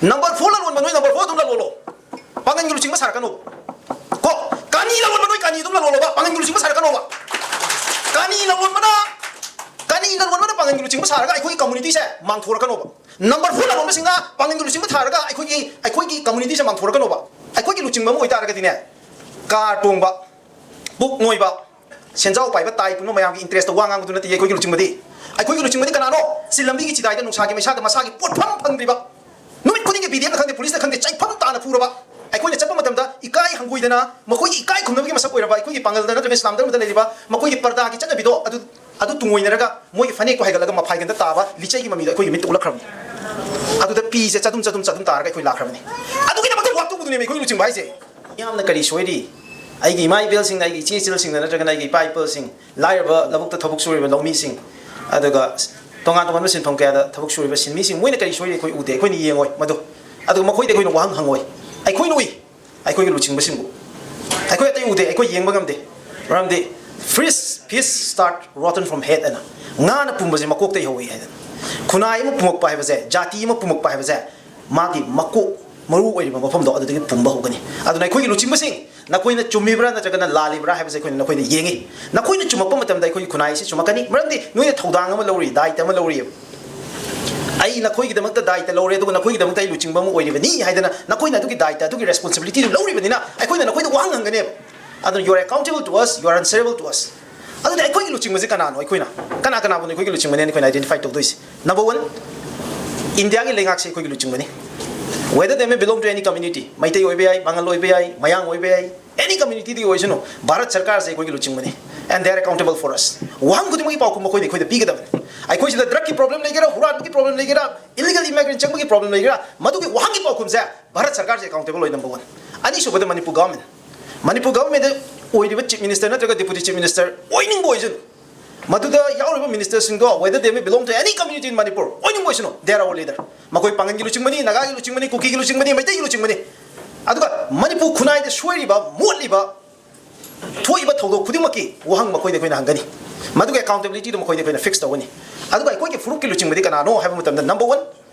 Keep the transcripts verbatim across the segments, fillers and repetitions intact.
Number four ꯂꯂꯣꯟꯕ ꯅꯣꯏ number four ꯑꯗꯨꯝ ꯂꯂꯣꯜꯂꯣ꯫ ꯄꯥꯡꯒꯟꯒꯤ ꯂꯨꯆꯤꯡꯕ ꯁꯥꯔꯛꯀꯅꯣꯕ꯫ ꯀꯣ, ꯀꯥꯅꯤ ꯂꯂꯣꯟꯕ ꯅꯣꯏ ꯀꯥꯅꯤ ꯑꯗꯨꯝ ꯂꯂꯣꯜꯂꯣꯕ, ꯄꯥꯡꯒꯟꯒꯤ ꯂꯨꯆꯤꯡꯕ ꯁꯥꯔꯛꯀꯅꯣꯕ꯫ ꯀꯥꯅꯤ ꯂꯂꯣꯟꯕꯅ, ꯀꯥꯅꯤ ꯂꯂꯣꯟꯕꯅ ꯄꯥꯡꯒꯟꯒꯤ ꯂꯨꯆꯤꯡꯕ ꯁꯥꯔꯒ ꯑꯩꯈꯣꯏꯒꯤ communityꯁꯦ ꯃꯥꯡꯊꯣꯔꯛꯀꯅꯣꯕ꯫ Number four ꯂꯂꯣꯟꯕꯁꯤꯡꯅ ꯄꯥꯡꯒꯟꯒꯤ ꯂꯨꯆꯤꯡꯕ ꯊꯥꯔꯒ ꯑꯩꯈꯣꯏꯒꯤ, ꯑꯩꯈꯣꯏꯒꯤ communityꯁꯦ ꯃꯥꯡꯊꯣꯔꯛꯀꯅꯣꯕ꯫ ꯑꯩꯈꯣꯏꯒꯤ ꯂꯨꯆꯤꯡꯕ ꯑꯃ ꯑꯣꯏꯇꯥꯔꯒꯗꯤꯅꯦ, car ꯇꯣꯡꯕ, ꯄꯨꯛ ꯅꯣꯏꯕ, ꯁꯦꯟꯖꯥꯎ ꯄꯥꯏꯕ ꯇꯥꯏ ꯄꯨꯝꯕ ꯃꯌꯥꯝꯒꯤ interestꯇ ꯋꯥ ꯉꯥꯡꯕꯗꯨ ꯅꯠꯇꯦ ꯑꯩꯈꯣꯏꯒꯤ ꯂꯨꯆꯤꯡꯕꯗꯤ꯫ ꯑꯩꯈꯣꯏꯒꯤ ꯂꯨꯆꯤꯡꯕꯗꯤ ꯀꯅꯥꯅꯣ? ꯁꯤ ꯂꯝꯕꯤꯒꯤ ꯆꯤꯗꯥꯏꯗ ꯅꯨꯡꯁꯥꯒꯤ ꯃꯩꯁꯥꯗ ꯃꯁꯥꯒꯤ ꯄꯣꯠꯐꯝ ꯐꯪꯗ꯭ꯔꯤꯕ, ꯅꯨꯃꯤꯠ ꯈꯨꯗꯤꯡꯒꯤ BDFꯅ ꯈꯪꯗꯦ, policeꯅ ꯈꯪꯗꯦ, ꯆꯩꯐꯝ ꯇꯥꯅ ꯐꯨꯔꯕ, ꯑꯩꯈꯣꯏꯅ ꯆꯠꯄ ꯃꯇꯝꯗ ꯏꯀꯥꯏ ꯍꯪꯒꯣꯏꯗꯅ ꯃꯈꯣꯏꯒꯤ ꯏꯀꯥꯏ ꯈꯨꯝꯅꯕꯒꯤ ꯃꯁꯛ ꯑꯣꯏꯔꯕ ꯑꯩꯈꯣꯏꯒꯤ ꯄꯥꯡꯒꯜꯗ ꯅꯠꯇ꯭ꯔꯒ ꯏꯁꯂꯥꯝ ꯙꯔꯃꯗ ꯂꯩꯔꯤꯕ ꯃꯈꯣꯏꯒꯤ ꯄꯔꯗꯥꯒꯤ ꯆꯠꯅꯕꯤꯗꯣ ꯑꯗꯨ, ꯑꯗꯨ ꯇꯨꯡꯑꯣꯏꯅꯔꯒ ꯃꯣꯏꯒꯤ ꯐꯅꯦꯛꯇꯣ ꯍꯥꯏꯒꯠꯂꯒ ꯃꯐꯥꯏꯒꯟꯗ ꯇꯥꯕ ꯂꯤꯆꯩꯒꯤ ꯃꯃꯤꯗꯣ ꯑꯩꯈꯣꯏꯒꯤ ꯃꯤꯠꯇ ꯎꯠꯂꯛꯈ꯭꯭ꯔꯕꯅꯤ꯫ ꯑꯗꯨꯗ ꯄꯤꯁꯦ ꯆꯗꯨꯝ ꯆꯗꯨꯝ ꯆꯗꯨꯝ ꯇꯥꯔꯒ ꯑꯩꯈꯣꯏ ꯂꯥꯛꯈ꯭ꯔꯕꯅꯤ꯫ ꯑꯗꯨꯒꯤꯗꯃꯛꯇ ꯋꯥꯛ ꯇꯧꯕꯗꯨꯅꯦꯕ ꯑꯩꯈꯣꯏꯒꯤ ꯂꯨꯆꯤꯡꯕ ꯍꯥꯏꯁꯦ꯫ ꯌꯥꯝꯅ ꯀꯔꯤ ꯁꯣꯏꯔꯤ? ꯑꯩꯒꯤ ꯏꯃꯥ ꯏꯕꯦꯜꯁꯤꯡꯅ, ꯑꯩꯒꯤ ꯏꯆꯦ ꯏꯆꯜꯁꯤꯡꯅ ꯅꯠꯇ꯭ꯔꯒꯅ ꯑꯩꯒꯤ ꯏꯄꯥ ꯏꯄꯨꯁꯤꯡ, ꯂꯥꯏꯔꯕ ꯂꯧꯕꯨꯛꯇ ꯊꯕꯛ ꯁꯨꯔꯤꯕ ꯂꯧꯃꯤꯁꯤꯡ, ꯑꯗꯨꯒ ꯇꯣꯉꯥꯟ ꯇꯣꯉꯥꯟꯕ ꯁꯤꯟꯐꯝ ꯀꯌꯥꯗ ꯊꯕꯛ ꯁꯨꯔꯤꯕ ꯁꯤꯟꯃꯤꯁꯤꯡ, ꯃꯣꯏꯅ ꯀꯔꯤ ꯁꯣꯏꯔꯤ ꯑꯩꯈꯣꯏ ꯎꯗꯦ, ꯑꯩꯈꯣꯏꯅ ꯌꯦꯡꯉꯣꯏ ꯃꯗꯨ꯫ ꯑꯗꯨꯒ ꯃꯈꯣꯏꯗ ꯑꯩꯈꯣꯏꯅ ꯋꯥꯍꯪ ꯍꯪꯉꯣꯏ꯫ ꯑꯩꯈꯣꯏꯅ ꯎꯏ, ꯑꯩꯈꯣꯏꯒꯤ ꯂꯨꯆꯤꯡꯕꯁꯤꯡꯕꯨ꯫ ꯑꯩꯈꯣꯏ ꯑꯇꯩ ꯎꯗꯦ, ꯑꯩꯈꯣꯏ ꯌꯦꯡꯕ ꯉꯝꯗꯦ꯫ ꯃꯔꯝꯗꯤ fish, fish start rotten from head ꯍꯥꯏꯅ, ꯉꯥꯅ ꯄꯨꯝꯕꯁꯦ ꯃꯀꯣꯛꯇꯒꯤ ꯍꯧꯏ ꯍꯥꯏꯗꯅ꯫ ꯈꯨꯟꯅꯥꯏ ꯑꯃ ꯄꯨꯝꯃꯛꯄ ꯍꯥꯏꯕꯁꯦ, ꯖꯥꯇꯤ ꯑꯃ ꯄꯨꯝꯃꯛꯄ ꯍꯥꯏꯕꯁꯦ, ꯃꯥꯒꯤ ꯃꯀꯣꯛ ꯃꯔꯨ ꯑꯣꯏꯔꯤꯕ ꯃꯐꯝꯗꯣ ꯑꯗꯨꯗꯒꯤ ꯄꯨꯝꯕ ꯍꯧꯒꯅꯤ꯫ ꯑꯗꯨꯅ ꯑꯩꯈꯣꯏꯒꯤ ꯂꯨꯆꯤꯡꯕꯁꯤꯡ, ꯅꯈꯣꯏꯅ ꯆꯨꯝꯃꯤꯕ꯭ꯔꯥ ꯅꯠꯇ꯭ꯔꯒꯅ ꯂꯥꯜꯂꯤꯕ꯭ꯔꯥ ꯍꯥꯏꯕꯁꯦ ꯑꯩꯈꯣꯏꯅ ꯅꯈꯣꯏꯗ ꯌꯦꯡꯉꯤ꯫ ꯅꯈꯣꯏꯅ ꯆꯨꯝꯃꯛꯄ ꯃꯇꯝꯗ ꯑꯩꯈꯣꯏꯒꯤ ꯈꯨꯟꯅꯥꯏ ꯑꯁꯤ ꯆꯨꯝꯃꯛꯀꯅꯤ, ꯃꯔꯝꯗꯤ ꯅꯣꯏꯅ ꯊꯧꯗꯥꯡ ꯑꯃ ꯂꯧꯔꯤ, ꯗꯥꯏꯇ ꯑꯃ ꯂꯧꯔꯤꯑꯕ꯫ ꯑꯩ ꯅꯈꯣꯏꯒꯤꯗꯃꯛꯇ ꯗꯥꯏꯇ ꯂꯧꯔꯦ, ꯑꯗꯨꯒ ꯅꯈꯣꯏꯒꯤꯗꯃꯛꯇ ꯑꯩ ꯂꯨꯆꯤꯡꯕ ꯑꯃ ꯑꯣꯏꯔꯤꯕꯅꯤ ꯍꯥꯏꯗꯅ ꯅꯈꯣꯏꯅ ꯑꯗꯨꯒꯤ ꯗꯥꯏꯇ, ꯑꯗꯨꯒꯤ responsibilityꯗꯨ ꯂꯧꯔꯤꯕꯅꯤꯅ ꯑꯩꯈꯣꯏꯅ ꯅꯈꯣꯏꯗ ꯋꯥꯍꯪ ꯍꯪꯒꯅꯦꯕ꯫ ꯑꯗꯨꯅ you are accountable to us, you are answerable to us꯫ ꯑꯗꯨꯗꯤ ꯑꯩꯈꯣꯏꯒꯤ ꯂꯨꯆꯤꯡꯕꯁꯤ ꯀꯅꯥꯅꯣ? ꯑꯩꯈꯣꯏꯅ ꯀꯅꯥ ꯀꯅꯥꯕꯨꯅꯣ ꯑꯩꯈꯣꯏꯒꯤ ꯂꯨꯆꯤꯡꯕꯅꯦꯅ ꯑꯩꯈꯣꯏꯅ identify ꯇꯧꯗꯣꯏꯁꯦ? Number one, ꯏꯟꯗꯤꯌꯥꯒꯤ ꯂꯩꯉꯥꯛꯁꯦ ꯑꯩꯈꯣꯏꯒꯤ ꯂꯨꯆꯤꯡꯕꯅꯤ꯫ Whether they may belong to any community, Meitei ꯑꯣꯏꯕ ꯌꯥꯏ, ꯄꯥꯉꯜ ꯑꯣꯏꯕ ꯌꯥꯏ, ꯃꯌꯥꯡ ꯑꯣꯏꯕ ꯌꯥꯏ, any communityꯗꯒꯤ ꯑꯣꯏꯁꯅꯨ, ꯚꯥꯔꯠ ꯁꯔꯀꯥꯔꯁꯦ ꯑꯩꯈꯣꯏꯒꯤ ꯂꯨꯆꯤꯡꯕꯅꯤ꯫ And they are accountable for us꯫ ꯋꯥꯍꯪ ꯈꯨꯗꯤꯡꯃꯛꯀꯤ ꯄꯥꯎꯈꯨꯝ ꯃꯈꯣꯏꯅ ꯑꯩꯈꯣꯏꯗ ꯄꯤꯒꯗꯕꯅꯤ꯫ ꯑꯩꯈꯣꯏ ꯁꯤꯗ drugꯀꯤ problem ꯂꯩꯒꯦꯔꯥ, ꯍꯨꯔꯥꯟꯕꯒꯤ problem ꯂꯩꯒꯦꯔꯥ, illegal immigrant ꯆꯪꯕꯒꯤ problem ꯂꯩꯒꯦꯔꯥ, ꯃꯗꯨꯒꯤ ꯋꯥꯍꯪꯒꯤ ꯄꯥꯎꯈꯨꯝꯁꯦ ꯚꯥꯔꯠ ꯁꯔꯀꯥꯔꯁꯦ accountable ꯑꯣꯏ꯫ Number one꯫ ꯑꯅꯤꯁꯨꯕꯗ ꯃꯅꯤꯄꯨꯔ government꯫ ꯃꯅꯤꯄꯨꯔ governmentꯗ ꯑꯣꯏꯔꯤꯕ chief minister ꯅꯠꯇ꯭ꯔꯒ deputy chief minister ꯑꯣꯏꯅꯤꯡꯕ ꯑꯣꯏꯁꯅꯨ, ꯃꯗꯨꯗ ꯌꯥꯎꯔꯤꯕ ministerꯁꯤꯡꯗꯣ, whether they may belong to any community in Manipur, ꯑꯣꯏꯅꯤꯡꯕ ꯑꯣꯏꯁꯅꯨ, they are our leader꯫ ꯃꯈꯣꯏ ꯄꯥꯉꯟꯒꯤ ꯂꯨꯆꯤꯡꯕꯅꯤ, ꯅꯥꯒꯥꯒꯤ ꯂꯨꯆꯤꯡꯕꯅꯤ, ꯀꯨꯀꯤꯒꯤ ꯂꯨꯆꯤꯡꯕꯅꯤ, ꯃꯩꯇꯩꯒꯤ ꯂꯨꯆꯤꯡꯕꯅꯤ꯫ ꯑꯗꯨꯒ ꯃꯅꯤꯄꯨꯔ ꯈꯨꯟꯅꯥꯏꯗ ꯁꯣꯏꯔꯤꯕ, ꯃꯣꯠꯂꯤꯕ, ꯊꯣꯛꯏꯕ ꯊꯧꯗꯣꯛ ꯈꯨꯗꯤꯡꯃꯛꯀꯤ ꯋꯥꯍꯪ ꯃꯈꯣꯏꯗ ꯑꯩꯈꯣꯏꯅ ꯍꯪꯒꯅꯤ꯫ ꯃꯗꯨꯒꯤ accountabilityꯗꯨ ꯃꯈꯣꯏꯗ ꯑꯩꯈꯣꯏꯅ fix ꯇꯧꯒꯅꯤ꯫ ꯑꯗꯨꯒ ꯑꯩꯈꯣꯏꯒꯤ ꯐꯨꯔꯨꯞꯀꯤ ꯂꯨꯆꯤꯡꯕꯗꯤ ꯀꯅꯥꯅꯣ ꯍꯥꯏꯕ ꯃꯇꯝꯗ, number one,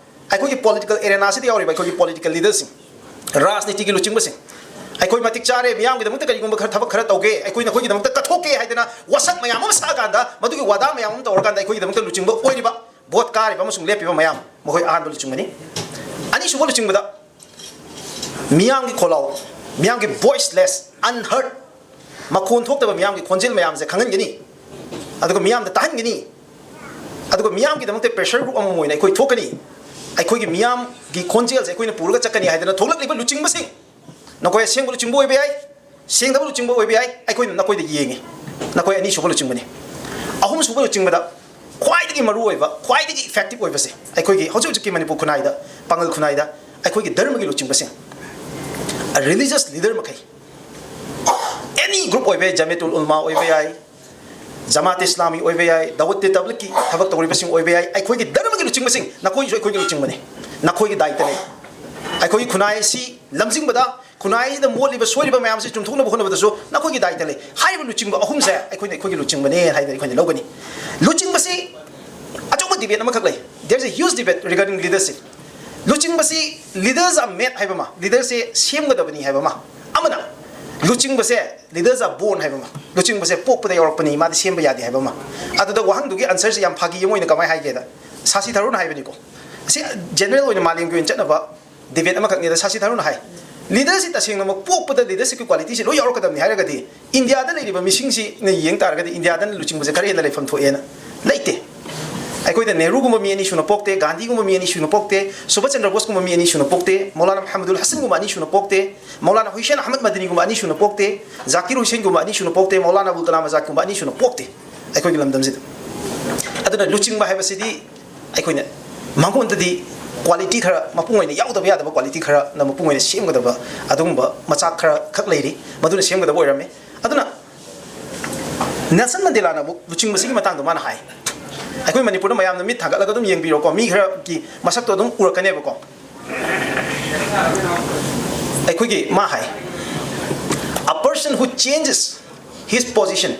ꯑꯩꯈꯣꯏꯒꯤ ꯄꯣꯂꯤꯇꯤꯀꯦꯜ ꯑꯦꯔꯦꯅꯥꯁꯤꯗ ꯌꯥꯎꯔꯤꯕ ꯑꯩꯈꯣꯏꯒꯤ ꯄꯣꯂꯤꯇꯤꯀꯦꯜ ꯂꯤꯗꯔꯁꯤꯡ, ꯔꯥꯖꯅꯤꯇꯤꯒꯤ ꯂꯨꯆꯤꯡꯕꯁꯤꯡ, ꯑꯩꯈꯣꯏ ꯃꯇꯤꯛ ꯆꯥꯔꯦ, ꯃꯤꯌꯥꯝꯒꯤꯗꯃꯛꯇ ꯀꯔꯤꯒꯨꯝꯕ ꯈꯔ, ꯊꯕꯛ ꯈꯔ ꯇꯧꯒꯦ, ꯑꯩꯈꯣꯏ ꯅꯈꯣꯏꯒꯤꯗꯃꯛꯇ ꯀꯠꯊꯣꯛꯀꯦ ꯍꯥꯏꯗꯅ ꯋꯥꯁꯛ ꯃꯌꯥꯝ ꯑꯃ ꯁꯥꯛꯑꯀꯥꯟꯗ, ꯃꯗꯨꯒꯤ ꯋꯥꯗꯥ ꯃꯌꯥꯝ ꯑꯃ ꯇꯧꯔꯀꯥꯟꯗ ꯑꯩꯈꯣꯏꯒꯤꯗꯃꯛꯇ ꯂꯨꯆꯤꯡꯕ ꯑꯣꯏꯔꯤꯕ, ꯚꯣꯠ ꯀꯥꯔꯤꯕ ꯑꯃꯁꯨꯡ ꯂꯦꯞꯄꯤꯕ ꯃꯌꯥꯝ, ꯃꯈꯣꯏ ꯑꯍꯥꯟꯕ ꯂꯨꯆꯤꯡꯕꯅꯤ꯫ ꯑꯅꯤꯁꯨꯕ ꯂꯨꯆꯤꯡꯕꯗ ꯃꯤꯌꯥꯝꯒꯤ ꯈꯣꯜꯂꯥꯎ, ꯃꯤꯌꯥꯝꯒꯤ voiceless, unheard, ꯃꯈꯣꯟ ꯊꯣꯛꯇꯕ ꯃꯤꯌꯥꯝꯒꯤ ꯈꯣꯟꯖꯦꯜ ꯃꯌꯥꯝꯁꯦ ꯈꯪꯍꯟꯒꯅꯤ, ꯑꯗꯨꯒ ꯃꯤꯌꯥꯝꯗ ꯇꯥꯍꯟꯒꯅꯤ, ꯑꯗꯨꯒ ꯃꯤꯌꯥꯝꯒꯤꯗꯃꯛꯇ pressure group ꯑꯃ ꯑꯣꯏꯅ ꯑꯩꯈꯣꯏ ꯊꯣꯛꯀꯅꯤ꯫ ꯑꯩꯈꯣꯏꯒꯤ ꯃꯤꯌꯥꯝꯒꯤ ꯈꯣꯟꯖꯦꯜꯁꯦ ꯑꯩꯈꯣꯏꯅ ꯄꯨꯔꯒ ꯆꯠꯀꯅꯤ ꯍꯥꯏꯗꯅ ꯊꯣꯛꯂꯛꯂꯤꯕ ꯂꯨꯆꯤꯡꯕꯁꯤꯡ, ꯅꯈꯣꯏ ꯑꯁꯦꯡꯕ ꯂꯨꯆꯤꯡꯕ ꯑꯣꯏꯕ ꯌꯥꯏ, ꯁꯦꯡꯗꯕ ꯂꯨꯆꯤꯡꯕ ꯑꯣꯏꯕ ꯌꯥꯏ, ꯑꯩꯈꯣꯏꯅ ꯅꯈꯣꯏꯗ ꯌꯦꯡꯉꯤ꯫ ꯅꯈꯣꯏ ꯑꯅꯤꯁꯨꯕ ꯂꯨꯆꯤꯡꯕꯅꯤ꯫ ꯑꯍꯨꯝꯁꯨꯕ ꯂꯨꯆꯤꯡꯕꯗ ꯈ꯭ꯋꯥꯏꯗꯒꯤ ꯃꯔꯨ ꯑꯣꯏꯕ, ꯈ꯭ꯋꯥꯏꯗꯒꯤ effective ꯑꯣꯏꯕꯁꯦ, ꯑꯩꯈꯣꯏꯒꯤ ꯍꯧꯖꯤꯛ ꯍꯧꯖꯤꯛꯀꯤ ꯃꯅꯤꯄꯨꯔ ꯈꯨꯟꯅꯥꯏꯗ, ꯄꯥꯡꯒꯜ ꯈꯨꯟꯅꯥꯏꯗ ꯑꯩꯈꯣꯏꯒꯤ ꯙꯔꯃꯒꯤ ꯂꯨꯆꯤꯡꯕꯁꯤꯡ, religious leader ꯃꯈꯩ, any group ꯑꯣꯏꯕ ꯌꯥꯏ, ꯖꯃꯤꯌꯥꯇꯨꯜ ꯎꯂꯃꯥ ꯑꯣꯏꯕ ꯌꯥꯏ, ꯖꯃꯥꯠ ꯏꯁꯂꯥꯃꯤ ꯑꯣꯏꯕ ꯌꯥꯏ, ꯗꯥꯋꯠ ꯇꯕ꯭ꯂꯤꯒꯀꯤ ꯊꯕꯛ ꯇꯧꯔꯤꯕꯁꯤꯡ ꯑꯣꯏꯕ ꯌꯥꯏ, ꯑꯩꯈꯣꯏꯒꯤ ꯙꯔꯃꯒꯤ ꯂꯨꯆꯤꯡꯕꯁꯤꯡ, ꯅꯈꯣꯏꯁꯨ ꯑꯩꯈꯣꯏꯒꯤ ꯂꯨꯆꯤꯡꯕꯅꯤ꯫ ꯅꯈꯣꯏꯒꯤ ꯗꯥꯏꯇ ꯂꯩ꯫ ꯑꯩꯈꯣꯏꯒꯤ ꯈꯨꯟꯅꯥꯏ ꯑꯁꯤ ꯂꯝꯖꯤꯡꯕꯗ, ꯈꯨꯟꯅꯥꯏꯁꯤꯗ ꯃꯣꯠꯂꯤꯕ ꯁꯣꯏꯔꯤꯕ ꯃꯌꯥꯝꯁꯤ ꯆꯨꯝꯊꯣꯛꯅꯕ ꯍꯣꯠꯅꯕꯗꯁꯨ ꯅꯈꯣꯏꯒꯤ ꯗꯥꯏꯇ ꯂꯩ꯫ ꯍꯥꯏꯔꯤꯕ ꯂꯨꯆꯤꯡꯕ ꯑꯍꯨꯝꯁꯦ ꯑꯩꯈꯣꯏꯅ ꯑꯩꯈꯣꯏꯒꯤ ꯂꯨꯆꯤꯡꯕꯅꯦ ꯍꯥꯏꯗꯅ ꯑꯩꯈꯣꯏꯅ ꯂꯧꯒꯅꯤ꯫ ꯂꯨꯆꯤꯡꯕꯁꯤ ꯑꯆꯧꯕ debate ꯑꯃꯈꯛ ꯂꯩ꯫ There is a huge debate regarding leadership. ꯂꯨꯆꯤꯡꯕꯁꯤ leaders are made ꯍꯥꯏꯕ ꯑꯃ, ꯂꯤꯗꯔꯁꯦ ꯁꯦꯝꯒꯗꯕꯅꯤ ꯍꯥꯏꯕ ꯑꯃ, ꯑꯃꯅ ꯂꯨꯆꯤꯡꯕꯁꯦ leaders are born ꯍꯥꯏꯕ ꯑꯃ, ꯂꯨꯆꯤꯡꯕꯁꯦ ꯄꯣꯛꯄꯗ ꯌꯥꯎꯔꯛꯄꯅꯤ, ꯃꯥꯗꯤ ꯁꯦꯝꯕ ꯌꯥꯗꯦ ꯍꯥꯏꯕ ꯑꯃ꯫ ꯑꯗꯨꯗ ꯋꯥꯍꯪꯗꯨꯒꯤ answerꯁꯦ ꯌꯥꯝ ꯐꯥꯒꯤ ꯑꯃ ꯑꯣꯏꯅ ꯀꯃꯥꯏꯅ ꯍꯥꯏꯒꯦꯗ, ꯁꯥꯁꯤ ꯊꯥꯔꯨꯅ ꯍꯥꯏꯕꯅꯤꯀꯣ꯫ ꯑꯁꯤ general ꯑꯣꯏꯅ ꯃꯥꯂꯦꯝꯒꯤ ꯑꯣꯏꯅ ꯆꯠꯅꯕ debate ꯑꯃꯈꯛꯅꯤꯗ꯫ ꯁꯥꯁꯤ ꯊꯥꯔꯨꯅ ꯍꯥꯏ, ꯂꯤꯗꯔꯁꯤ ꯇꯁꯦꯡꯅꯃꯛ ꯄꯣꯛꯄꯗ leadershipꯀꯤ qualityꯁꯤ ꯂꯣꯏ ꯌꯥꯎꯔꯛꯀꯗꯕꯅꯤ ꯍꯥꯏꯔꯒꯗꯤ, ꯏꯟꯗꯤꯌꯥꯗ ꯂꯩꯔꯤꯕ ꯃꯤꯁꯤꯡꯁꯤꯅ ꯌꯦꯡ ꯇꯥꯔꯒꯗꯤ ꯏꯟꯗꯤꯌꯥꯗꯅ ꯂꯨꯆꯤꯡꯕꯁꯦ ꯈꯔ ꯍꯦꯟꯅ ꯂꯩꯐꯝ ꯊꯣꯛꯑꯦꯅ ꯂꯩꯇꯦ꯫ ꯑꯩꯈꯣꯏꯗ ꯅꯦꯍꯔꯨꯒꯨꯝꯕ ꯃꯤ ꯑꯅꯤ ꯁꯨꯅ ꯄꯣꯛꯇꯦ, ꯒꯥꯟꯙꯤꯒꯨꯝꯕ ꯃꯤ ꯑꯅꯤ ꯁꯨꯅ ꯄꯣꯛꯇꯦ, ꯁꯨꯚꯥꯁ ꯆꯟꯗ꯭ꯔ ꯕꯣꯁꯀꯨꯝꯕ ꯃꯤ ꯑꯅꯤ ꯁꯨꯅ ꯄꯣꯛꯇꯦ, ꯃꯧꯂꯥꯅꯥ ꯃꯨꯍꯝꯃꯗꯨꯜ ꯍꯁꯟꯒꯨꯝꯕ ꯑꯅꯤ ꯁꯨꯅ ꯄꯣꯛꯇꯦ, ꯃꯧꯂꯥꯅꯥ ꯍꯨꯁꯦꯟ ꯑꯍꯃꯗ ꯃꯗꯅꯤꯒꯨꯝꯕ ꯑꯅꯤ ꯁꯨꯅ ꯄꯣꯛꯇꯦ, ꯖꯥꯀꯤꯔ ꯍꯨꯁꯦꯟꯒꯨꯝꯕ ꯑꯅꯤ ꯁꯨꯅ ꯄꯣꯛꯇꯦ, ꯃꯧꯂꯥꯅꯥ ꯑꯕꯨꯜ ꯀꯂꯥꯝ ꯑꯖꯥꯗꯀꯨꯝꯕ ꯑꯅꯤ ꯁꯨꯅ ꯄꯣꯛꯇꯦ ꯑꯩꯈꯣꯏꯒꯤ ꯂꯝꯗꯝꯁꯤꯗ꯫ ꯑꯗꯨꯅ ꯂꯨꯆꯤꯡꯕ ꯍꯥꯏꯕꯁꯤꯗꯤ ꯑꯩꯈꯣꯏꯅ ꯃꯉꯣꯟꯗꯗꯤ quality ꯈꯔ, ꯃꯄꯨꯡ ꯑꯣꯏꯅ ꯌꯥꯎꯗꯕ ꯌꯥꯗꯕ quality ꯈꯔꯅ ꯃꯄꯨꯡ ꯑꯣꯏꯅ ꯁꯦꯝꯒꯗꯕ ꯑꯗꯨꯒꯨꯝꯕ ꯃꯆꯥꯛ ꯈꯔ ꯈꯛ ꯂꯩꯔꯤ, ꯃꯗꯨꯅ ꯁꯦꯝꯒꯗꯕ ꯑꯣꯏꯔꯝꯃꯤ꯫ ꯑꯗꯨꯅ ꯅꯦꯜꯁꯟ ꯃꯟꯗꯦꯂꯥꯅ ꯑꯃꯨꯛ ꯂꯨꯆꯤꯡꯕꯁꯤꯒꯤ ꯃꯇꯥꯡꯗ ꯃꯥꯅ ꯍꯥꯏ, ꯑꯩꯈꯣꯏ ꯃꯅꯤꯄꯨꯔꯗ ꯃꯌꯥꯝꯅ ꯃꯤꯠ ꯊꯥꯡꯒꯠꯂꯒ ꯑꯗꯨꯝ ꯌꯦꯡꯕꯤꯔꯣꯀꯣ, ꯃꯤ ꯈꯔꯒꯤ ꯃꯁꯛꯇꯣ ꯑꯗꯨꯝ ꯎꯔꯛꯀꯅꯦꯕꯀꯣ꯫ ꯑꯩꯈꯣꯏꯒꯤ ꯃꯥ ꯍꯥꯏ, "A person who changes his position",